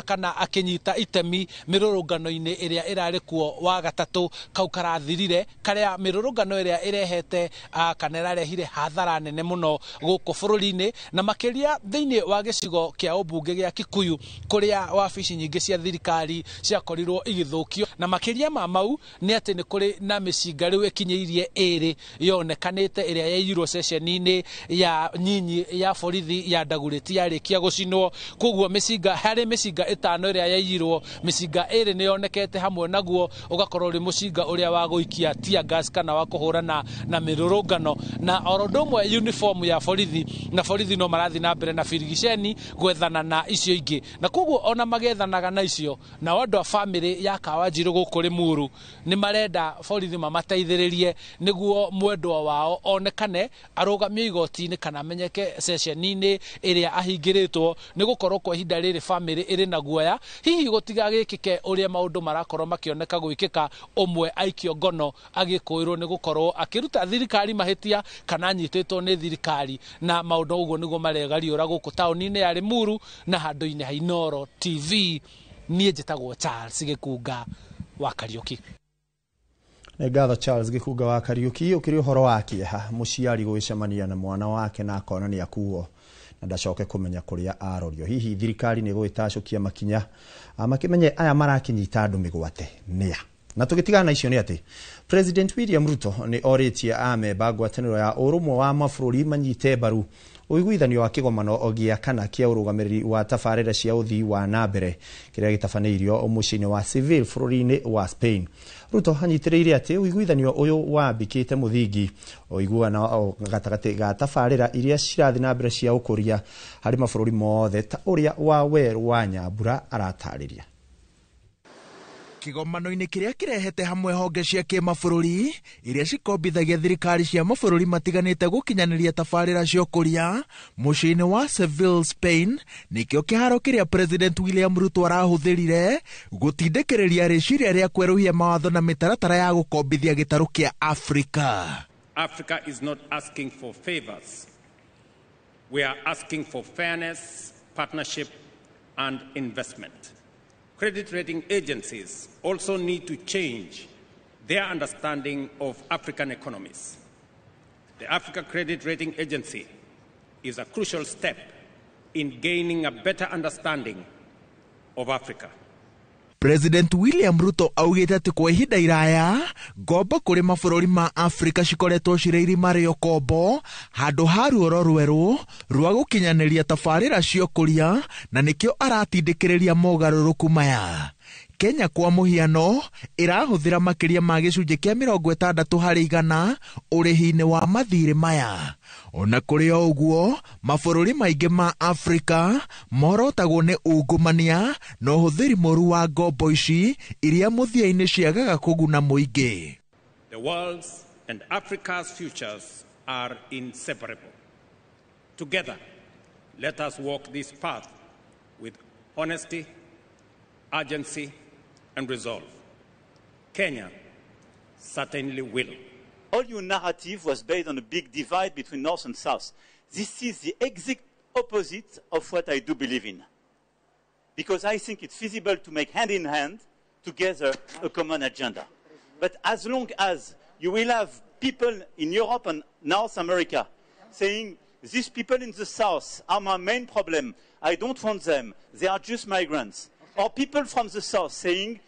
kana akĩnyita itemi mĩrũrũngano-inĩ ĩrĩa ĩrarĩ kuo wa gatatũ kau karathirire, karĩa mĩrũrũngano ĩrĩa ĩrehete kana ĩrarehire hathara nene mũno gũkũ bũrũri-inĩ, na makĩria thĩinĩ wa gĩcigo kĩa ũmbunge gĩa Kikuyu kũrĩa wabici nyingĩ cia thirikari ciakorirwo igĩthũkio. Na makĩria ma mau nĩ atĩ nĩ kũrĩ na mĩcinga rĩu ĩkinyĩirie ĩrĩ yonekanĩte ĩrĩa yaiyirwo ceceni-inĩ ya nyinyi ya borithi ya Ndagurĩti yarĩkia gũcinwo. Koguo mĩcinga, harĩ mĩcinga 5 ĩrĩa yaiyirwo, mĩcinga 2 nĩ yonekete hamwe naguo ũgakorwo ũrĩ mũcinga ũrĩa wa gũikia tear gas kana wa kũhũrana na mĩrũrũngano, na oro ũndũ ũmwe uniform ya borithi, na borithi no marathiĩ na mbere na birigiceni gwethana na icio ingĩ. Na koguo Ona magethanaga na icio. Nao andũ a bamĩrĩ ya Kawanjiru gũkũ Limuru nĩ marenda borithi mamateithĩrĩrie nĩguo mwendwa wao onekane, arũgamio igoti-inĩ kana amenyeke ceceni-inĩ ĩrĩa ahingĩrĩtwo, nĩ gũkorwo kwa ihinda rĩrĩ bamĩrĩ ĩrĩ na guoya hihi gũtigagĩkĩke ũrĩa maũndũ marakorwo makĩoneka gwĩkĩka, ũmwe aikio ngono agĩkũĩrwo nĩ gũkorwo akĩruta thirikari mahĩtia kana anyitĩtwo nĩ thirikari. Na maũndũ ũguo nĩguo maregariũra gũkũ taũni-inĩ ya Limuru na handũ-inĩ ha Inooro TV. Niĩ njĩtagwo Charles Gĩkunga wa Kariũki. Nĩ ngatho Charles Gĩkunga wa Kariũki. Ũkĩrĩ ũhoro wa kĩeha mũciari gũgĩcemania na mwana wake na akona nĩ akuo na ndacoke kũmenya kũrĩa arorio. Hihi thirikari nĩ ĩgũgĩtacũkia makinya makĩmenye aya marakĩnyita andũ mĩgwate nĩa? Na tũgĩtigana na icio nĩ atĩ President William Ruto nĩ orĩtie amemba ngwatanĩro ya ũrũmwe wa mabũrũri manyite mbaru ũiguithanio wa kĩgomano gĩa kana kĩa ũrũgamĩrĩri wa tabarĩra cia ũthii wa na mbere kĩrĩa gĩtabanĩirio mũciĩ-inĩ wa Seville bũrũri-inĩ wa Spain. Ruto anyitĩrĩire atĩ ũiguithanio ũyũ wambĩkĩte mũthingi ũiguano gatagatĩ ga tabarĩra iria cirathiĩ na mbere cia ũkũria harĩ mabũrũri mothe, ta ũrĩa Wawerũ wa Nyambura aratarĩria. Kĩgomano-inĩ kĩrĩa kĩrehete hamwe honge cia kĩmabũrũri iria cikombithagia thirikari cia mabũrũri matiganĩte gũkinyanĩria tabarĩra cia ũkũria mũciĩ-inĩ wa Seville, Spain, nĩkĩo kĩharo kĩrĩa President William Ruto arahũthĩrire gũtindĩkĩrĩria rĩciria rĩa kwerũhia mawatho na mĩtaratara ya gũkombithia gĩtarũ kĩa Afrika. Africa is not asking for favors. We are asking for fairness, partnership, and investment. Credit rating agencies also need to change their understanding of African economies. The Africa Credit Rating Agency is a crucial step in gaining a better understanding of Africa. President William Ruto augĩte atĩ kwa ihinda iraya ngombo kũrĩ mabũrũri ma Afrika cikoretwo cirĩ irima rĩa ũkombo handũ ha ruoro rwerũ rwa gũkinyanĩria tabarĩra cia ũkũria, na nĩkĩo aratindĩkĩrĩria mogarũrũku maya. Kenya kwa mũhiano ĩrahũthĩra makĩria ma gĩcunjĩ kĩa 60% ũrĩhi-inĩ wa mathirĩ maya. Ona kũrĩ o ũguo, mabũrũri maingĩ ma Afrika morotagwo nĩ ungumania na ũhũthĩri mũru wa ngombo ici iria mũthia-inĩ ciagaga kũguna mũingĩ. The world's and Africa's futures are inseparable. Together, let us walk this path with honesty, urgency, and resolve. Kenya certainly will. All your narrative was based on a big divide between North and South. This is the exact opposite of what I do believe in. Because I think it's feasible to make hand in hand, together, a common agenda. But as long as you will have people in Europe and North America saying, these people in the South are my main problem, I don't want them, they are just migrants. Or people from the South saying,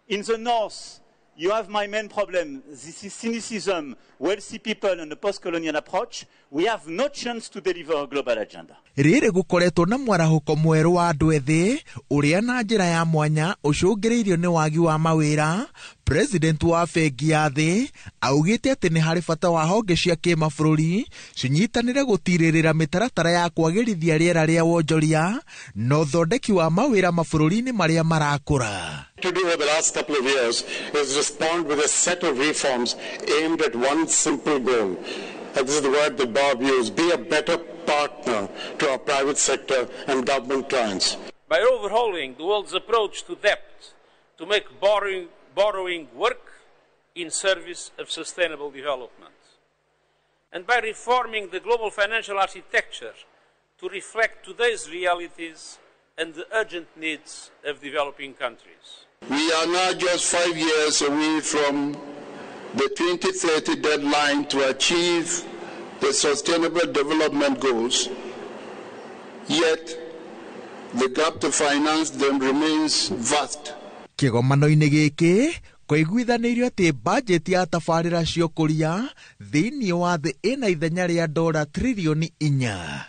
in the North, you have my main problem, this is cynicism, wealthy people and a post-colonial approach, we have no chance to deliver a global agenda. Rĩrĩ gũkoretwo na mwarahũko mwerũ wa andũ ethĩ ũrĩa na njĩra ya mwanya ũcũngĩrĩirio nĩ wagi wa mawĩra. President wa bengi ya thĩ augĩte atĩ nĩ harĩ bata wa honge cia kĩmabũrũri cinyitanĩre gũtirĩrĩra mĩtaratara ya kwagĩrithia rĩera rĩa wonjoria na ũthondeki wa mawĩra mabũrũri-inĩ marĩa marakũra. To do over the last couple of years is respond with a set of reforms aimed at one simple goal. And this is the word that Bob used: be a better partner to our private sector and government clients. By overhauling the world's approach to debt to make borrowing work in service of sustainable development, and by reforming the global financial architecture to reflect today's realities and the urgent needs of developing countries. We are now just 5 years away from the 2030 deadline to achieve the Sustainable Development Goals, yet the gap to finance them remains vast. Kĩgomano-inĩ gĩkĩ kũiguithanĩirio atĩ bajeti ya tabarĩra cia ũkũria thĩinĩ wa thĩ ĩna ithenya rĩa dora tririoni 4.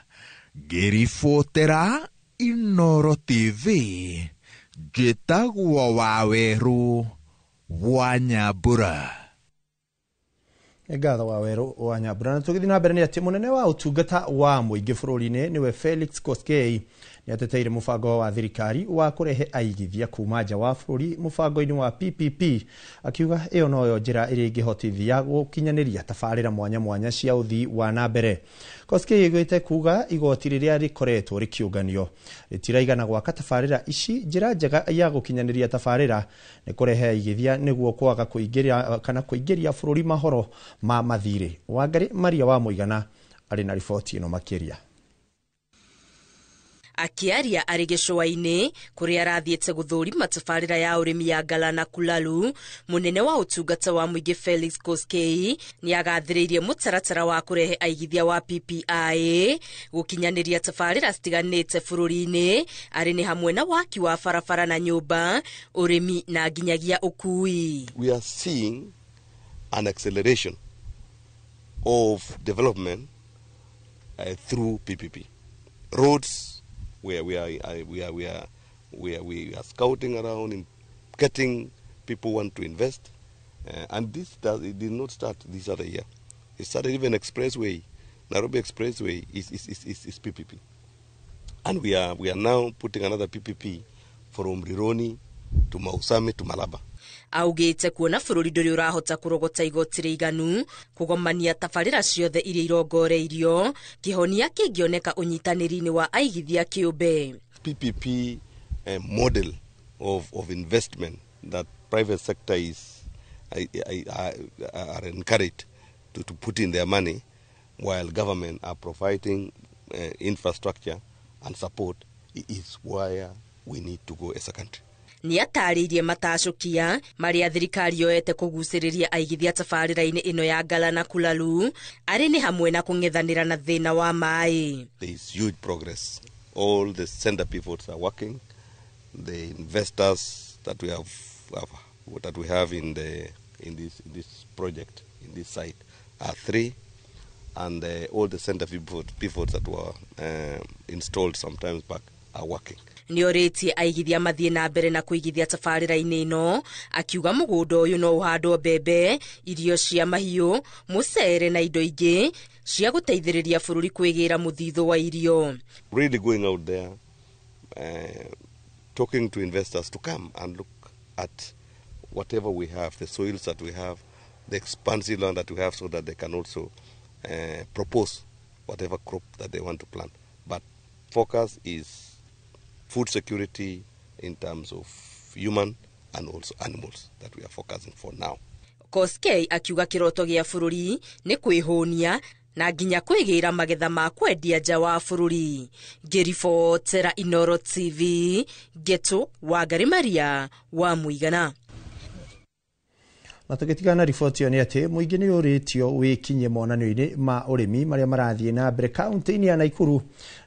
Ngĩribotera Inooro TV, njĩtagwo Wawerũ wa Nyambura. Ngatho Wawerũ wa Nyambura. Na tũgĩthiĩ na mbere nĩ atĩ mũnene wa ũtungata wa mũingĩ bũrũri-inĩ nĩwe Felix Koskei Nĩ ateteire mũbango wa thirikari wa kũrehe aigithia kuma nja wa bũrũri mũbango-inĩ wa PPP, akiuga ĩyo noyo njĩra ĩrĩa ĩngĩhotithia gũkinyanĩria tabarĩra mwanya mwanya cia ũthii wa na mbere. Koskei aigĩte kuga igoti rĩrĩa rĩkoretwo rĩkĩũnganio rĩtiraigana gwaka tabarĩra ici. Njĩra njega ya gũkinyanĩria tabarĩra nĩ kũrehe aigithia nĩguo kwaga kũingĩria kana kũingĩria bũrũri mahoro ma mathirĩ. Wangari Maria wa Mũigana arĩ na riboti ĩno makĩria. Akĩaria arĩ gĩcũa-inĩ kũrĩa arathiĩte gũthũrima tabarĩra ya ũrĩmi ya Galana Kulalu, mũnene wa ũtungata wa mũingĩ Felix Koskei nĩ agathĩrĩirie mũtaratara wa kũrehe aigithia wa PPI gũkinyanĩria tabarĩra citiganĩte bũrũri-inĩ, arĩ nĩ hamwe na waki wa barabara na nyũmba, ũrĩmi na nginyagia ũkui. We are seeing an acceleration of development through PPP. Roads, where we are scouting around in getting people want to invest, and it did not start this other year. It started even expressway, Nairobi Expressway is PPP, and we are now putting another PPP from Rironi to Mau Summit to Malaba. Augĩte kuona bũrũri ndũrĩ ũrahota kũrogota igoti rĩiganu kũgomania tabarĩra ciothe iria irongoreirio, kĩhonia kĩngĩoneka ũnyitanĩri-inĩ wa aigithia kĩũmbe. PPP model of investment that private sector is I, are encouraged to put in their money while government are providing infrastructure and support is where we need to go as a country. Nĩ atarĩirie matacũkia marĩa thirikari yoete kũgucĩrĩria aigithia tabarĩra-inĩ ĩno ya Galana Kulalu, arĩ nĩ hamwe na kũng'ethanĩra na thĩna wa maĩ. There is huge progress. All the center pivots are working. The investors that we have in this project, in this site, are three, and all the center pivots that were installed some times back are working. Nĩ orĩtie aigithia mathiĩ na mbere na kũigithia tabarĩra-inĩ ĩno, akiuga mũgũnda ũyũ no ũhandwo mbembe, irio cia mahiũ, mũcere na indo ingĩ cia gũteithĩrĩria bũrũri kwĩgĩra mũthithũ wa irio. Really going out there, talking to investors to come and look at whatever we have, the soils that we have, the expansive land that we have, so that they can also propose whatever crop that they want to plant. But focus is food security in terms of human and also animals that we are focusing for now. Koskei akiuga kĩroto gĩa bũrũri nĩ kwĩhũnia na nginya kwĩgĩra magetha ma kwendia nja wa bũrũri. Ngĩribotera Inoro TV, Ngeto Wangari Maria wa Mũigana. Na tũgĩtigana na riboti ĩyo nĩ atĩ mũingĩ nĩ ũrĩtio wĩkinye monanio-inĩ ma ũrĩmi marĩa marathiĩ na mbere kaunti-inĩ ya Naikuru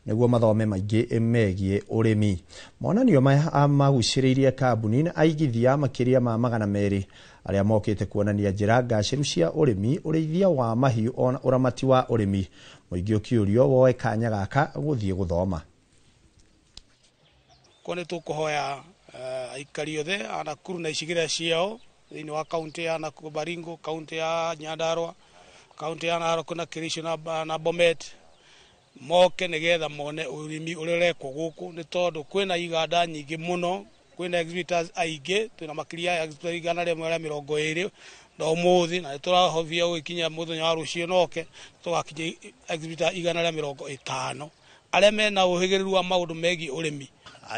nĩguo mathome maingĩ megiĩ ũrĩmi. Monanio maya magucĩrĩirie kambuni na aigithia makĩria ma 200 arĩa mokĩte kuonania njĩra ngacĩru cia ũrĩmi, ũrĩithia wa mahiũ ona ũramati wa ũrĩmi. Mũingĩ ũkĩũrio woe kanya gaka gũthiĩ gũthoma. Kwa nĩ tũkũhoya aikari othe a Nakuru na icigĩrĩra ciao thĩinĩ wa kaunti ya Nakuru, Baringo, kaunti ya Nyandarua, kaunti ya Narok na Kericho na Bomet moke nĩgetha mone ũrĩmi ũrĩa ũrekwo gũkũ, nĩ tondũ kwĩna iganda nyingĩ mũno, kwĩna exhibitors aingĩ, twĩna makĩria ya exhibitors 120 na ũmũthĩ, na nĩ tũrahobia gũgĩkinya mũthenya wa rũciũ noke tũgakinya exhibitor 150 arĩa mena ũhĩgĩrĩru wa maũndũ megiĩ ũrĩmi.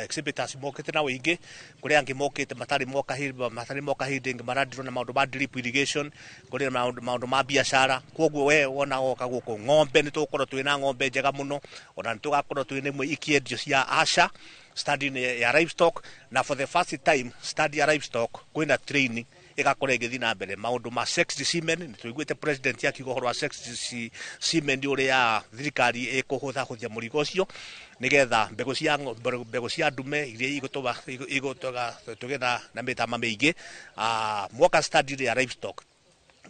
Exhibitors mokĩte na ũingĩ, kũrĩ angĩ mokĩte matarĩ moka hĩndĩ ĩngĩ, maradirwo na maũndũ ma drip irrigation, kũrĩ maũndũ ma biacara. Koguo we wona woka gũkũ, ng'ombe nĩ tũgũkorwo twĩna ng'ombe njega mũno, ona nĩ tũgakorwo twĩna imwe ikĩendio cia Asha stand ya livestock, na for the first time stand ya livestock kwĩna training ĩgakorwo ĩgĩthiĩ na mbere. Maũndũ ma sexed semen, nĩ tũiguĩte president akiuga ũhoro wa sexed semen, ũrĩa thirikari ĩkũhũthahũthia mũrigo ũcio nĩgetha mbegũ cia ndume iria igũtũma tũgĩe na mĩtama mĩingĩ. Mwoka stand ya livestock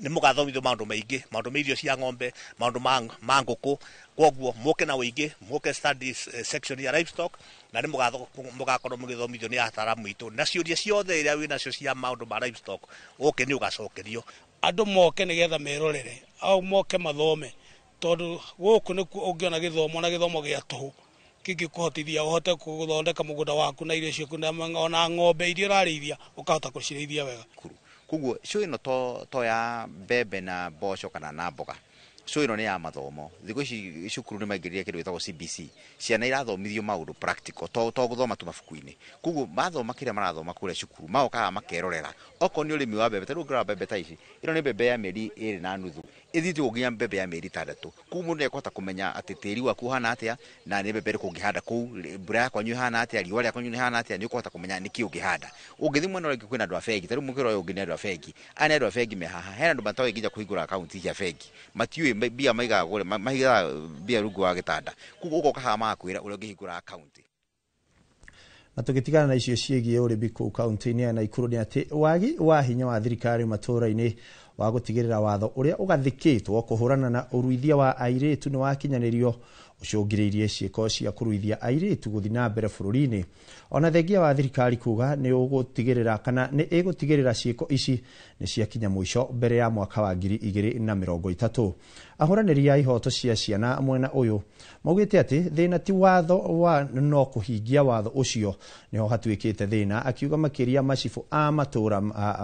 nĩ mũgathomithio maũndũ maingĩ, maũndũ ma irio cia ng'ombe, maũndũ ma ngũkũ. Koguo mũke na ũingĩ, mũke studies section ya livestock, na nĩ mũgakorwo mũgĩthomithio nĩ ataramu aitũ, na ciũria ciothe iria wĩ nacio cia maũndũ ma livestock ũke nĩ ũgacokerio. Andũ moke nĩgetha merorere au moke mathome, tondũ gũkũ nĩkuo ũngĩona gĩthomo na gĩthomo gĩa tũhũ. Kĩngĩkũhotithia ũhote gũthondeka mũgũnda waku na irio ciaku na ona ng'ombe iria ũrarĩithia ũkahota kũcirĩithia wega. Koguo show ĩno to ya mbembe na mboco kana na mboga, show ĩno nĩ ya mathomo. Thikũ ici cukuru nĩ maingĩrire kĩndũ gĩtagwo CBC, ciana irathomithio maũndũ practical, to gũthoma tu mabuku-inĩ. Koguo mathoma kĩrĩa marathoma kũrĩa cukuru, magokaga makerorera. Okorwo nĩ ũrĩmi wa mbembe, ta rĩu ũngĩrora mbembe ta ici, ĩno nĩ mbembe ya mĩeri 2.5, ĩthiĩte ũguo nginya mbembe ya mĩeri 6. Koguo mũndũ nĩekũhota kũmenya atĩ tĩri waku ũhana atĩa, na nĩ mbembe ĩrĩkũ ũngĩhanda kũu, mbura ya kwanyu ĩhana atĩa, riũa rĩa kwanyu rĩhana atĩa, nĩ ũkũhota kũmenya nĩkĩ ũngĩhanda. Ũngĩthiĩ mwena ũrĩa ũngĩ kwĩna andũ a bengi, ta rĩu mũkĩra ũyũ ũngĩ nĩ andũ a bengi. Aya nĩ andũ a bengi me haha, hena andũ matoĩ nginya kũhingũra akaunti cia bengi, matiũĩ mbia maigaga kũrĩa, maigaga mbia rungu wa gĩtanda. Koguo ũgoka haha magakwĩra ũrĩa ũngĩhingũra akaunti. Na tũgĩtigana na icio ciĩgiĩ ũrĩmi kũu kaunti-inĩ ya Nakuru nĩ atĩ wagi wa hinya wa thirikari matũũra-inĩ wa gũtigĩrĩra watho ũrĩa ũgathĩkĩtwo kũhũrana na ũruithia wa airĩtu nĩ wakinyanĩrio ũcũngĩrĩirie ciĩko cia kũruithia airĩtu gũthiĩ na mbere bũrũri-inĩ. Ona thengia wa thirikari kuga nĩ ũgũtigĩrĩra kana nĩ ĩgũtigĩrĩra ciĩko ici nĩ ciakinya mũico mbere ya mwaka wa 2030. Ahũranĩri a ihoto cia ciana mwena ũyũ maugĩte atĩ thĩna ti watho wa no kũhingia watho ũcio nĩho hatuĩkĩte thĩna, akiuga makĩria macibũ a matũũra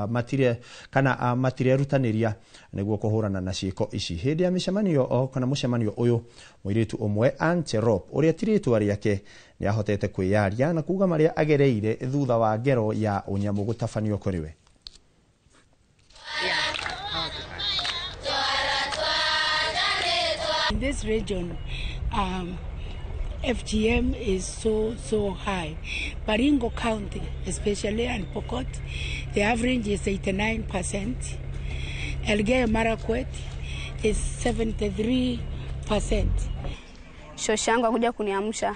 matire kana matirerutanĩria nĩguo kũhũrana na ciĩko ici. Hĩndĩ ya mĩcemanio kana mũcemanio ũyũ, mũirĩtu ũmwe Anterop ũrĩa ti rĩtwa rĩake nĩ ahotete kwĩyaria na kuga marĩa agereire thutha wa ngero ya ũnyamũ gũtabanio kũrĩ we. In this region, FGM is so high. Baringo County, especially, and Pokot, the average is 89%. Elgeyo Marakwet is 73%. Shosho yangu akuja kuniamsha.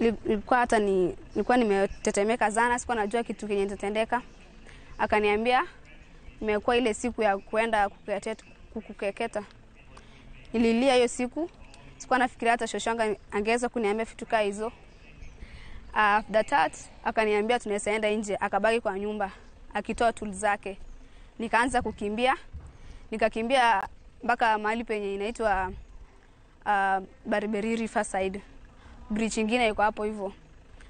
Nilikuwa hata nilikuwa nimetetemeka sana, sikuwa najua kitu kenye nitatendeka. Akaniambia imekuwa ile siku ya kuenda kukeketa. Nililia hiyo siku, sikuwa nafikiria hata shosho yangu angeweza kuniambia vitu kama hizo. After that akaniambia tunaweza enda nje, akabaki kwa nyumba akitoa tools zake. Nikaanza kukimbia, nikakimbia mpaka mahali penye inaitwa Bariberi Riverside. Bridge nyingine iko hapo hivyo.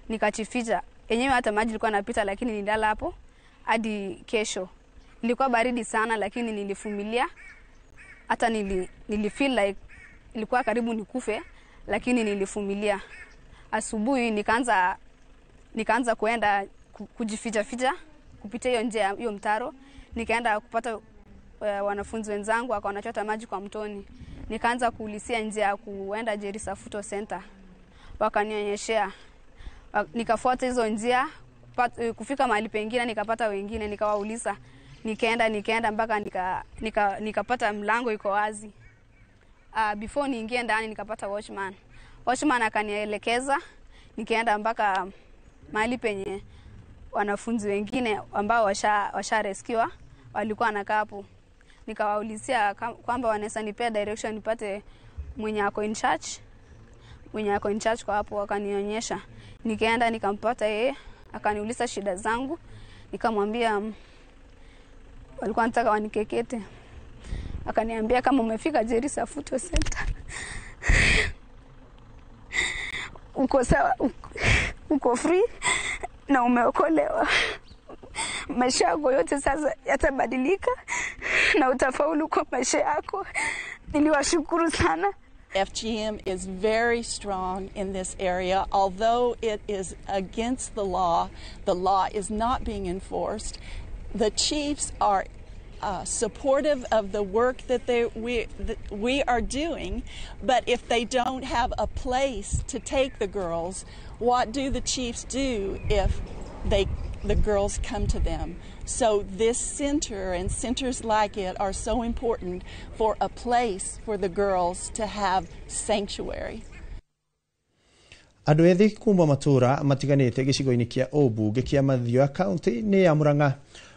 Nikachificha. Yenyewe hata maji ilikuwa napita, lakini nilala hapo hadi kesho. Ilikuwa baridi sana lakini nilivumilia. Hata nili feel like ilikuwa karibu nikufe, lakini nilivumilia. Asubuhi nikaanza kuenda kujificha ficha kupitia hiyo njia hiyo mtaro. Nikaenda kupata wanafunzi wenzangu wakawa wanachota maji kwa mtoni. Nikaanza kuulizia njia ya kuenda Jerry Safuto Center. Wakanionyeshea. Nikafuata hizo njia, kufika mahali pengine nikapata wengine, nikawauliza. Nikaenda mpaka nikapata mlango iko wazi. Before niingie ndani nikapata watchman. Watchman akanielekeza, nikaenda mpaka mahali penye wanafunzi wengine ambao washa rescue walikuwa wanakaa hapo. Nikawaulizia kwamba wanaweza nipea direction nipate mwenye ako in charge. Mwenye ako in charge kwa hapo akanionyesha. Nikaenda nikampata yeye, akaniuliza shida zangu. Nikamwambia walikuwa wanataka wanikekete. Akaniambia kama umefika Jerry Safuto Center uko sawa, uko free na umeokolewa. Maisha yako yote sasa yatabadilika na utafaulu kwa maisha yako. Niliwashukuru sana. FGM is very strong in this area. Although it is against the law is not being enforced. The chiefs are supportive of the work that we are doing, but if they don't have a place to take the girls, what do the chiefs do if the girls come to them? So this center and centers like it are so important for a place for the girls to have sanctuary. Andũ ethĩ kuma matũũra matiganĩte gĩcigo-inĩ kĩa ũmbunge kĩa Mathioya kaunti-inĩ ya Murang'a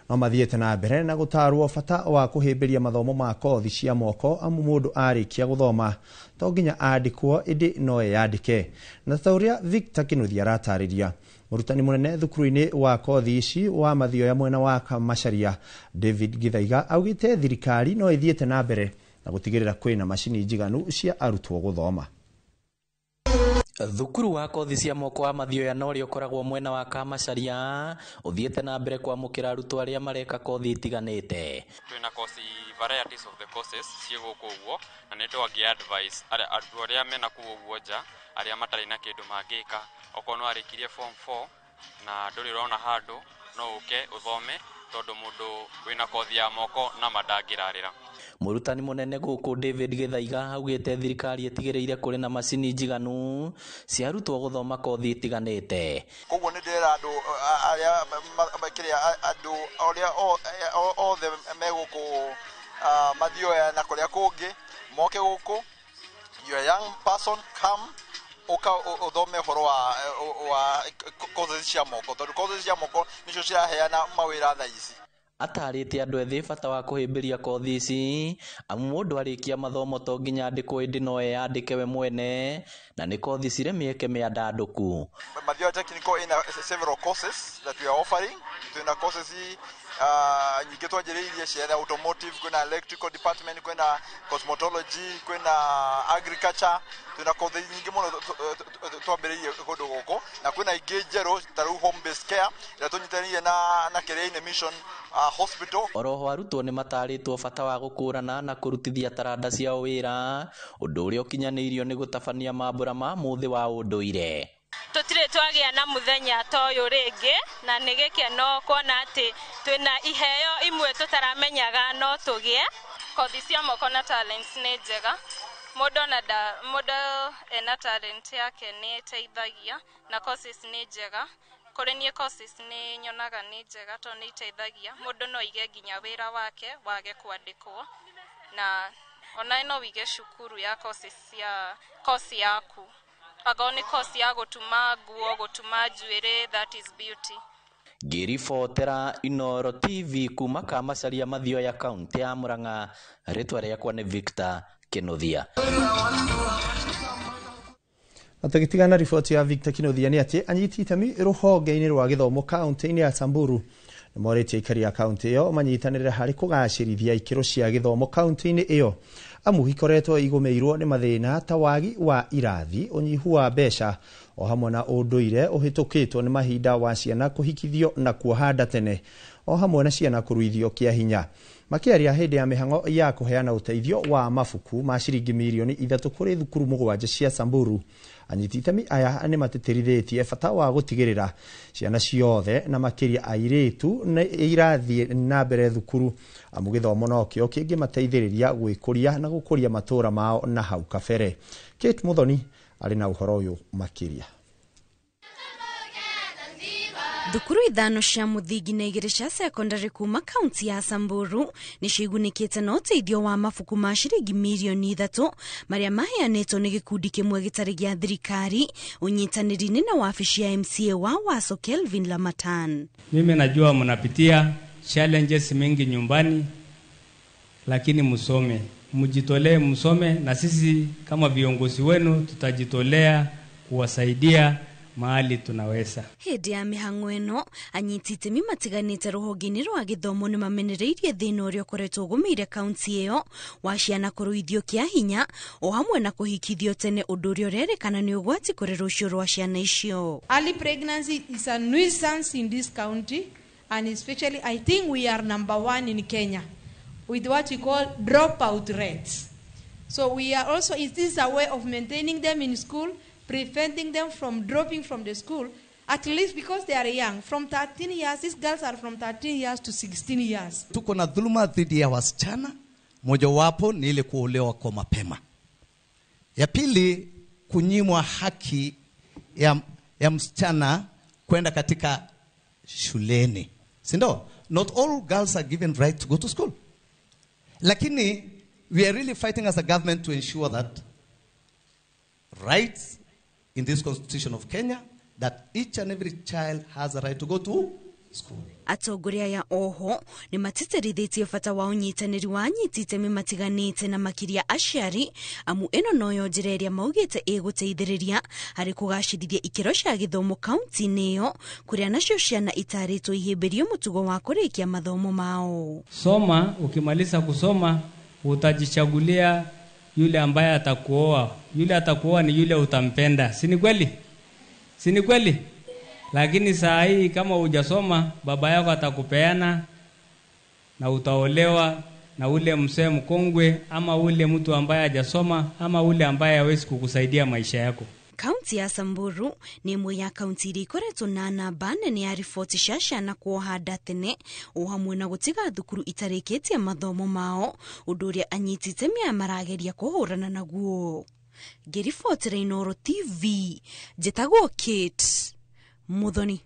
no mathiĩte na mbere na gũtarwo bata wa kũhĩmbĩria mathomo ma kothi cia moko, amu mũndũ arĩkia gũthoma to nginya andĩkwo ĩndĩ no eyandĩke. Na ta ũrĩa Victor Kĩnuthia aratarĩria, mũrutani mũnene thukuru-inĩ wa kothi ici wa Mathioya mwena wa Kamacharia David Githaiga augĩte thirikari no ĩthiĩte na mbere na gũtigĩrĩra kwĩna macini njiganu cia arutwo gũthoma. Thukuru wa kothi cia moko wa Mathioya na ũrĩa ũkoragwo mwena wa Kamacharia ũthiĩte na mbere kwamũkĩra arutwo arĩa mareka kothi itiganĩte. Twĩna kosi varieties of the courses ciĩ gũkũ ũguo, na nĩ twangĩ advice arutwo arĩa mena kũu ũguo nja, arĩa matarĩ na kĩndũ mangĩka, okorwo nĩ warĩkirie form 4 na ndũrĩ ũrona handũ, no ũke ũthome tondũ mũndũ wĩna kothi ya moko na mandangĩrarĩra. Mũrutani mũnene gũkũ David Gĩthaiga augĩte thirikari ĩtigĩrĩire kũrĩ na macini njiganu cia arutwo gũthoma kothi itiganĩte. Koguo nĩ ndĩrera andũ arĩa kĩrĩa andũ arĩa othe me gũkũ Mathioya na kũrĩa kũngĩ moke gũkũ. You are young person, come uka uthome ũhoro wa courses cia moko, tondũ courses cia moko nicio ciraheana mawĩra thaa ici. Atarĩte andũ ethĩ bata wa kũhĩmbĩria kothi ici amu mũndũ arĩkia mathomo to nginya andĩkwo ĩndĩ no eyandĩke we mwene, na nĩ kothi cirĩ mĩeke mĩandandũku. Mathioya Technical ina several courses that we are offering. Twĩna courses nyingĩ twanjĩrĩirie cia automotive, kwĩna electrical department, kwĩna cosmetology, kwĩna agriculture, twĩna kothi nyingĩ mũno twambĩrĩirie kũndũ gũkũ, na kwĩna ingĩ njerũ ta rĩu home based care ĩrĩa tũnyitanĩire na Kĩrĩainĩ Mission Hospital. Oroho arutwo nĩ matarĩtwo bata wa gũkũrana na kũrutithia taranda ciao wĩra, ũndũ ũrĩa ũkinyanĩirio nĩ gũtabania mambũra ma mũthĩ wa ũndũire. Tũtirĩ twagĩa na mũthenya ta ũyũ rĩngĩ, na nĩ gĩkeno kuona atĩ twĩna iheo imwe tũtaramenyaga no tũgĩe. Kothi cia moko na talents nĩ njega, mũndũ ona mũndũ ena talent yake nĩ ĩteithagia, na courses nĩ njega. Kũrĩ niĩ courses nĩ nyonaga nĩ njega tondũ nĩ iteithagia mũndũ no aige nginya wĩra wake wage kwandĩkwo, na ona no wige cukuru ya courses cia course yaku, akorwo nĩ course ya gũtuma nguo, gũtuma njuĩrĩ, that is beauty. Ngĩribotera Inooro TV kuma Kamacharia Mathioya kaunti ya Murang'a, rĩtwa rĩakwa nĩ Victor Kinuthia. Na tũgĩtigana riboti ya Victor Kinuthia nĩ atĩ anyiti itemi rũhonge-inĩ rwa gĩthomo kaunti-inĩ ya Samburu nĩ morĩtie aikari a kaunti ĩyo manyitanĩre harĩ kũgacĩrithia ikĩro cia gĩthomo kaunti-inĩ ĩyo, amu ikoretwo igũmĩirwo nĩ mathĩna ta wagi wa irathi, ũnyihu wa mbeca o hamwe na ũndũire ũhĩtũkĩtwo nĩ mahinda wa ciana kũhikithio na kuoha nda tene o hamwe na ciana kũruithio kĩa hinya. Makĩaria hĩndĩ ya mĩhang'o ya kũheana ũteithio wa mabuku ma ciringi mirioni 3 kũrĩ thukuru 7 cia Samburu, anyiti itemi aya nĩ matĩtĩrithĩtie bata wa gũtigĩrĩra ciana ciothe na makĩria airĩtu nĩ irathiĩ na mbere thukuru, amu gĩthomo nokĩo kĩngĩmateithĩrĩria gwĩkũria na gũkũria matũũra mao na hau kabere. Kate Muthoni arĩ na ũhoro ũyũ makĩria. Thukuru 5 cia mũthingi na 2 cia secondary kuma kaunti ya Samburu nĩcio igunĩkĩte na ũteithio wa mabuku ma ciringi mirioni 3 marĩa maheanĩtwo nĩ gĩkundi kĩmwe gĩtarĩ gĩa thirikari ũnyitanĩri-inĩ na wabici ya MCA wa Waso Kelvin Lamatan. Mimi najua mnapitia challenges mingi nyumbani, lakini msome, mjitolee, msome, na sisi kama viongozi wenu tutajitolea kuwasaidia mahali tunaweza. Hĩndĩ ya mĩhang'o ĩno anyiti itemi matiganĩte rũhonge-inĩ rwa gĩthomo nĩ mamenereirie thĩna ũrĩa ũkoretwo ũgũmĩire kaunti ĩyo wa ciana kũruithio kĩa hinya o hamwe na kũhikithio tene, ũndũ ũrĩa ũrerĩkana nĩ ũgwati kũrĩ rũciũ rwa ciana icio. Early pregnancy is a nuisance in this county, and especially I think we are number 1 in Kenya with what we call dropout rates. So we are also, it is a way of maintaining them in school, preventing them from dropping from the school, at least because they are young. From 13 years, these girls are from 13 years to 16 years. Tuko na dhuluma dhidi ya wasichana, mojawapo ni ile kuolewa kwa mapema. Ya pili, kunyimwa haki ya msichana kwenda katika shuleni. Si ndio? Not all girls are given right to go to school. Lakini we are really fighting as a government to ensure that rights in this constitution of Kenya, that each and every child has a right to go to school. Atongoria ya oho nĩ matĩtĩrithĩtie bata wa ũnyitanĩri wa anyiti itemi matiganĩte na makĩria aciari, amu ĩno noyo njĩra ĩrĩa maugĩte ĩgũteithĩrĩria harĩ kũgacĩrithia ikĩro cia gĩthomo kaunti-inĩ ĩyo, kũrĩa nacio ciana itarĩtwo ihĩmbĩrio mũtugo wa kũrĩkia mathomo mao. Soma, ukimaliza kusoma utajichagulia Yule ambaye atakuoa, yule atakuoa ni yule utampenda, si ni kweli? Si ni kweli? Lakini saa hii kama hujasoma, baba yako atakupeana na utaolewa na ule mzee mkongwe ama ule mtu ambaye hajasoma ama ule ambaye hawezi kukusaidia maisha yako. Kaunti ya Samburu nĩ ĩmwe ya kaunti iria ikoretwo na namba nene ya riboti cia ciana kuoha nda tene o hamwe na gũtiga thukuru itarĩkĩtie mathomo mao, ũndũ ũrĩa anyiti itemi aya marageria kũhũrana naguo. Ngĩribotera Inooro TV, njĩtagwo Kate Muthoni.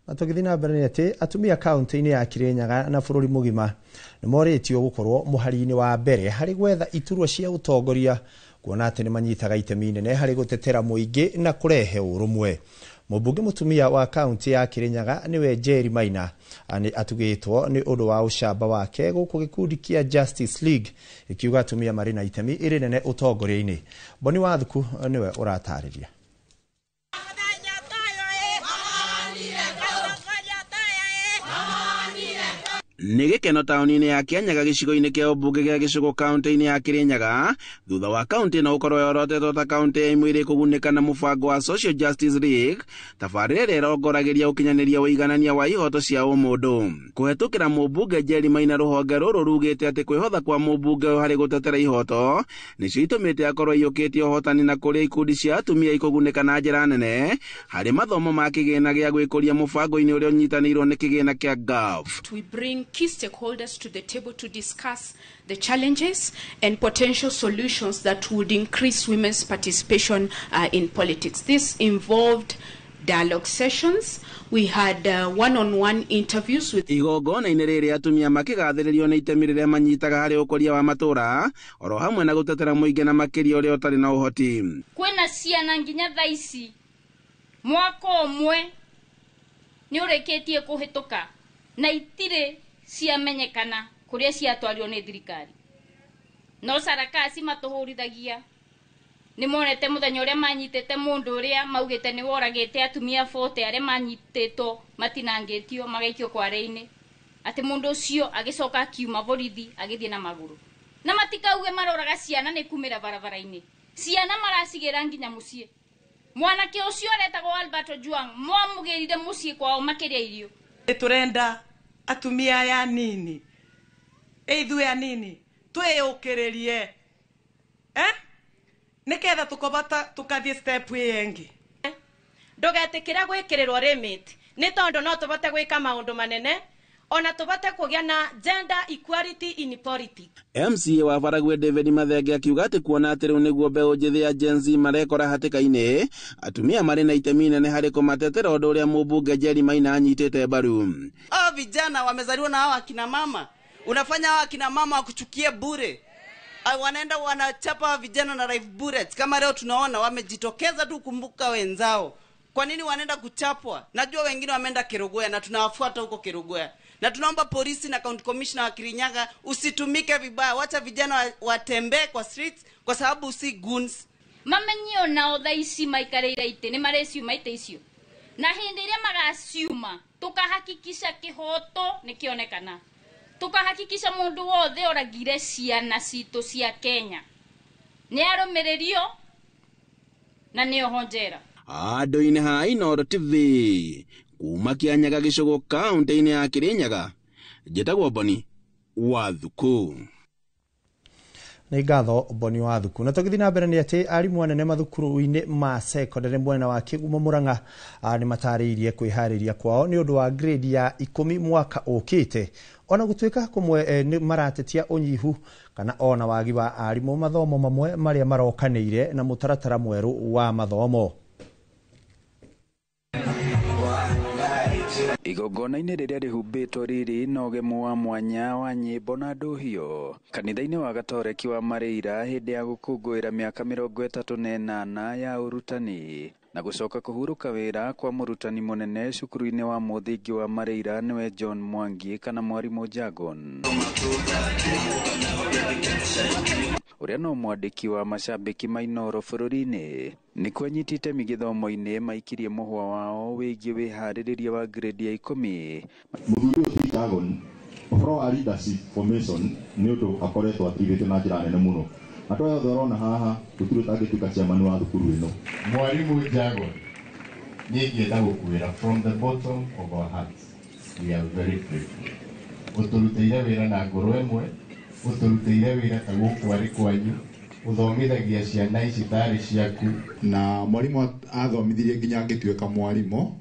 Na tũgĩthiĩ na mbere nĩ atĩ atumia kaunti-inĩ ya Kirinyaga na bũrũri mũgima nĩ morĩtio gũkorwo mũhari-inĩ wa mbere harĩ gwetha iturwa cia ũtongoria, kuona atĩ nĩ manyitaga itemi inene harĩ gũtetera mũingĩ na kũrehe ũrũmwe. Mũmbunge mũtumia wa kaunti ya Kirinyaga nĩwe Njeri Maina nĩ atugĩtwo nĩ ũndũ wa ũcamba wake gũkũ gĩkundi kĩa Justice League gĩkiuga atumia marĩ na itemi rĩnene ũtongoria-inĩ. Boni Wathuku nĩwe ũratarĩria. Nĩ gĩkeno taũni-inĩ ya Kĩanyaga gĩcigo-inĩ kĩa ũmbunge gĩa Gĩcũgũ kaunti-inĩ ya Kĩrĩnyaga thutha wa kaunti ĩno gũkorwo yorotetwo ta kaunti ya imwe irĩ kũgunĩka na mũbango wa Social Justice League, tabarĩra ĩrĩa ĩrongoragĩria ũkinyanĩria ũiganania wa ihoto cia ũmũndũ. Kũhetũkĩra mũmbunge Njeri Maina, rũhonge rũrũ rugĩte atĩ kwĩhotha kwa mũmbunge ũyũ harĩ gũtetera ihoto nĩcio itũmĩte akorwo aiyũkĩtie ũhotani na kũrĩa ikundi cia atumia ikũgunĩka na njĩra nene harĩ mathomo ma kĩgĩna gĩa gwĩkũria mũbango-inĩ ũrĩa ũnyitanĩirwo nĩ kĩgĩna kĩa GAF. We bring key stakeholders to the table to discuss the challenges and potential solutions that would increase women's participation in politics. This involved dialogue sessions. We had one-on-one interviews with igongona-inĩ rĩrĩ atumia makĩgathĩrĩrio nĩ itemi rĩrĩa manyitaga harĩ ũkũria wa matũra oro hamwe na gũtetera mũingĩ na makĩria ũrĩa ũtarĩ na ũhoti. Kwĩna ciana nginya thaa ici mwaka ũmwe nĩ ũrĩkĩtie kũhĩtũka na itirĩ ciamenyekana kũrĩa ciatwarirwo nĩ thirikari, no sarakasi matũhũrithagia. Nĩ monete mũthenya ũrĩa manyitĩte mũndũ ũrĩa maugĩte nĩ woragĩte atumia 40 arĩa manyitĩtwo matinangĩtio magaikio kware-inĩ, atĩ mũndũ ũcio agĩcoka akiuma borithi agĩthiĩ na magũrũ, na matikauge maroraga ciana nĩ kumĩra barabara-inĩ, ciana maracigĩra nginya mũciĩ. Mwanake ũcio aretagwo Albert Ojwang mwamũgĩrire mũciĩ kwao makĩrĩa irio. Nĩ tũrenda atumia aya anini, ithuĩ anini twĩyũkĩrĩrie, nĩgetha tũkobata tũkathiĩ step ĩyo ĩngĩ. Ndũgetĩkĩre gwĩkĩrĩrwo limit nĩ tondũ no tũbote gwĩka maũndũ manene ona tũbote kũgĩa na gender equality in politics. MCA wa Baragwe David Mathenge akiuga atĩ kuona atĩ rĩu nĩguo mbeũ njĩthĩ ya Gen Z marekora hatĩka-inĩ, atumia marĩ na itemi inene harĩ kũmatetera ũndũ ũrĩa mũmbunge Njeri Maina anyitĩte mbaru. Hao vijana wamezaliwa na hao akina mama, unafanya hao akina mama wakuchukie bure. Wanaenda wanachapa vijana na live bullets. Kama leo tunaona wamejitokeza tu kumbuka wenzao. Kwa nini wanaenda kuchapwa? Najua wengine wameenda Kerugoya na tunawafuata huko Kerugoya. Na tunaomba polisi na county commissioner wa Kirinyaga usitumike vibaya. Wacha vijana watembee kwa streets kwa sababu si goons. Mamenyio nao thaa ici maikarĩire itĩ nĩ mareciuma itĩ icio. Na hĩndĩ ĩrĩa magaciuma tukahakikisha kĩhoto nĩkĩonekana. Tukahakikisha mundu wothe oragire ciana citũ cia Kenya nĩ arũmĩrĩrio na nĩ oho njera. Andũ-inĩ ha Inooro TV kuma Kĩanyaga Gĩcũgũ kaunti-inĩ ya Kĩrĩnyaga, njĩtagwo Boni Wathuku. Nĩ ngatho Boni Wathuku. Na tũgĩthiĩ na mbere nĩ atĩ arimũ anene mathukuru-inĩ ma secondary mwena wa Kĩgumo Murang'a nĩ matarĩirie kwĩharĩria kwao nĩ ũndũ wa grade ya 10 mwaka ũkĩte, ona gũtuĩka kũmwe nĩ maratetia ũnyihu kana ona wagi wa arimũ mathomo mamwe marĩa marokanĩire na mũtaratara mwerũ wa mathomo. Igongona-inĩ rĩrĩa rĩhumbĩtwo riri na ũgemu wa mwanya wa nyĩmbo na ndũhio kanitha-inĩ wa Gatoreki wa Mareira hĩndĩ ya gũkũngũĩra mĩaka 38 ya ũrutani na gũcoka kũhurũka wĩra kwa mũrutani mũnene cukuru-inĩ wa mũthingi wa Mareira nĩwe John Mwangi kana mwarimũ Jagon, ũrĩa no mwandĩki wa macambĩki ma Inooro bũrũri-inĩ. Nĩ kwanyiti itemi gĩthomo-inĩ maikirie mũhwa wao wĩgiĩ wĩharĩrĩria wa grade ya 10. Mũthuri ũcio Jagon Ũhoro wa leadership formation nĩ ũndũ akoretwo ateithĩtie na njĩra nene mũno. Andũ aya othe ũrona haha gũtirĩ ũtangĩtuĩka chairman wa thukuru ĩno. Mwalimu Jagon, niĩ ingĩenda gũkwĩra from the bottom of our hearts we are very grateful. Ũtũrutĩire wĩra na ngoro ĩmwe, ũtũrutĩire wĩra ta gũkũ arĩ kwanyu, ũthomithagia ciana ici tarĩ ciaku. Na mwarimu athomithirie nginya ngĩtuĩka mwarimu,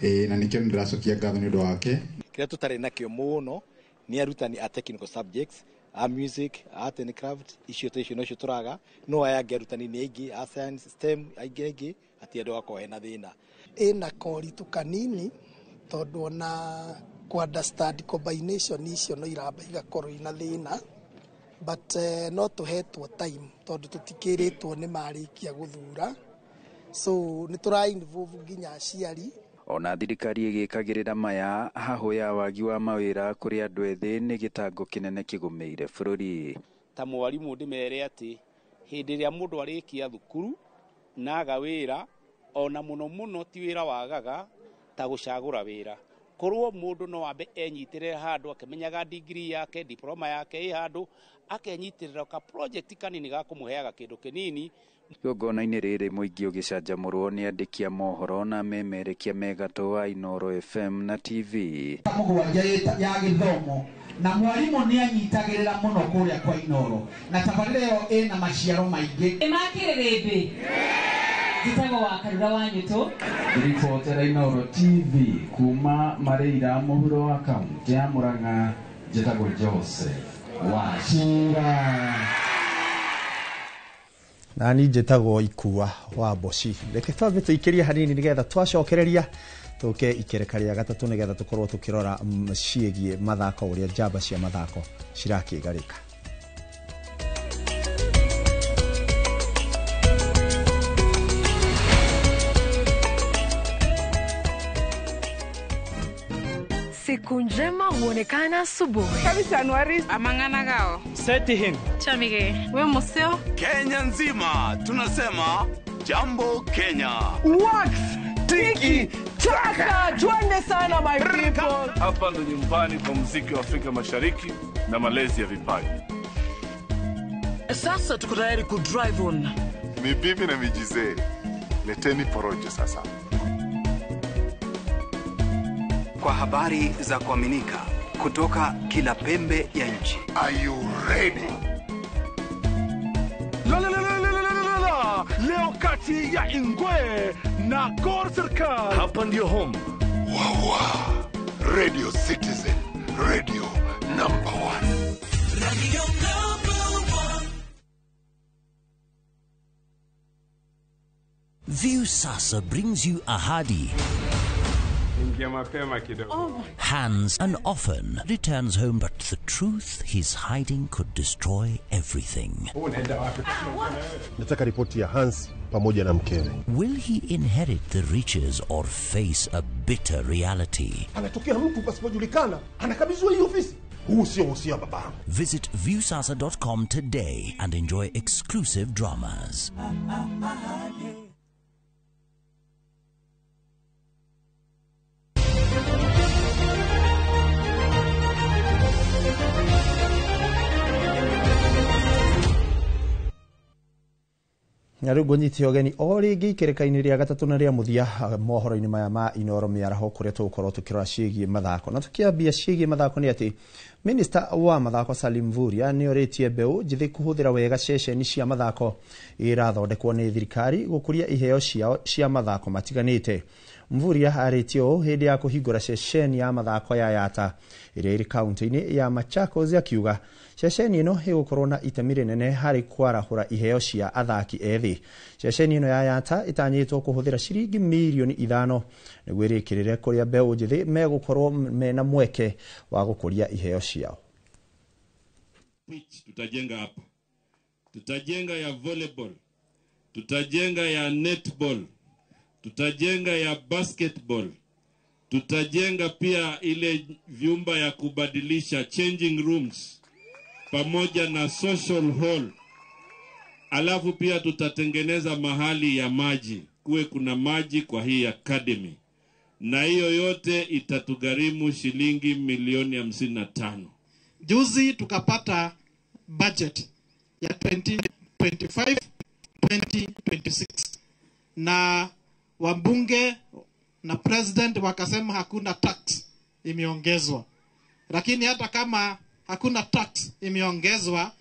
na nĩkĩo nĩndĩracokia ngatho nĩ ũndũ wake. Kĩrĩa tũtarĩ nakĩo mũno nĩ arutani a technical subjects, a music, art and craft, icio ta icio nocio tũraga, no aya angĩ arutani nĩ aingĩ, a science, STEM, aingĩ aingĩ, hatirĩ andũ gakorwo hena thĩna. Ĩna koritũ kanini tondũ ona ku understand combination icio no iramba igakorwo ina thĩna, but no tũhetwo time tondũ tũtikĩrĩtwo nĩ marĩkia gũthura, so nĩ tũra involve nginya aciari. Ona thirikari ĩgĩkagĩrĩra maya hahũ ya wagi wa mawĩra kũrĩ andũ ethĩ nĩ gĩtango kĩnene kĩgũmĩire bũrũri. Ta mwarimũ ndĩmere atĩ hĩndĩ ĩrĩa mũndũ arĩkia thukuru na aga wĩra, ona mũno mũno ti wĩra wagaga ta gũcagũra wĩra. Korwo mũndũ no ambe enyitĩrĩre handũ akĩmenyaga degree yake, diploma yake ĩ handũ, akenyitĩrĩra ka project kanini ga kũmũheaga kĩndũ kĩnini. Igongona-inĩ rĩrĩ mũingĩ ũgĩcanjamũrwo nĩ andĩki a mohoro na memerekia megatũ a Inooro FM na TV. Mũgwanja ya gĩthomo na mwarimũ nĩ anyitagĩrĩra mũno kũrĩa kwa Inooro na tabarĩra ĩyo ĩna maciaro maingĩ. Makĩrĩrĩmbĩ njĩtagwo wa Karura wa Nyũtũ. Ribotera Inooro TV kuma Mareira mũhuro wa kaunti ya Murang'a, njĩtagwo Joseph Wachira. Na ni njĩtagwo Ikua wa Mboci. Reke twambe tũikĩrie hanini nĩgetha twacokereria tũke ikereka rĩa gatatũ nĩgetha tũkorwo tũkĩrora ciĩgiĩ mathako ũrĩa njamba cia mathako cirakĩgarĩka. Siku njema huonekana asubuhi. Amang'ana gao. Setihin. Chamige. We museo. Kenya nzima tunasema jambo Kenya. Wax tiki taka. Twende sana my people. Hapa ndo nyumbani kwa muziki wa Afrika Mashariki na malezi ya vipaji. Sasa tuko tayari ku drive on. Ni bibi na mijizee. Leteni porojo sasa. Kwa habari za kuaminika kutoka kila pembe ya nchi. Are you ready? La la la la la la la. Leo kati ya Ingwe na Gor Serikal. Hapa ndio home. Wawa. Radio Citizen, radio number 1. Radio number 1. Viusasa brings you Ahadi. Hans and often returns home, but the truth he's hiding could destroy everything. Nataka ripoti ya Hans pamoja na mkewe. Will he inherit the riches or face a bitter reality? Anatokea mtu pasipojulikana, anakabidhiwa hii ofisi. Huu sio usia babangu. Visit viusasa.com today and enjoy exclusive dramas. Na rĩu ngũnyite ũgeni o rĩngĩ ikereka-inĩ rĩa gatatũ na rĩa mũthia mohoro-inĩ maya ma Inooro mĩaraho kũrĩa tũgũkorwo tũkĩrora ciĩgiĩ mathako. Na tũkĩambia ciĩgiĩ mathako nĩ atĩ Minister wa mathako Salim Mvurya nĩ orĩtie mbeũ njĩthĩ kũhũthĩra wega ceceni cia mathako irathondekwo nĩ thirikari gũkũria iheo ciao cia mathako matiganĩte. Mvurya arĩtie ũũ hĩndĩ ya kũhingũra ceceni ya mathako ya Yata ĩrĩa ĩrĩ kaunti-inĩ ya Machakos, akiuga ceceni ĩno ĩgũkorwo na itemi rĩnene harĩ kwarahũra iheo cia athaki ethĩ. Ceceni ĩno ya Yata ĩtanyĩtwo kũhũthĩra ciringi mirioni 5 nĩguo ĩrĩkĩrĩre kũrĩa mbeũ njĩthĩ megũkorwo mena mweke wa gũkũria iheo ciao. Pitch tutajenga hapa, tutajenga ya volleyball, tutajenga ya netball, tutajenga ya basketball, tutajenga pia ile vyumba ya kubadilisha changing rooms pamoja na social hall. Alafu pia tutatengeneza mahali ya maji, kuwe kuna maji kwa hii academy. na hiyo yote itatugharimu shilingi milioni 55. Juzi tukapata budget ya 2025 2026 na wabunge na president wakasema hakuna tax imeongezwa, lakini hata kama hakuna tax imeongezwa.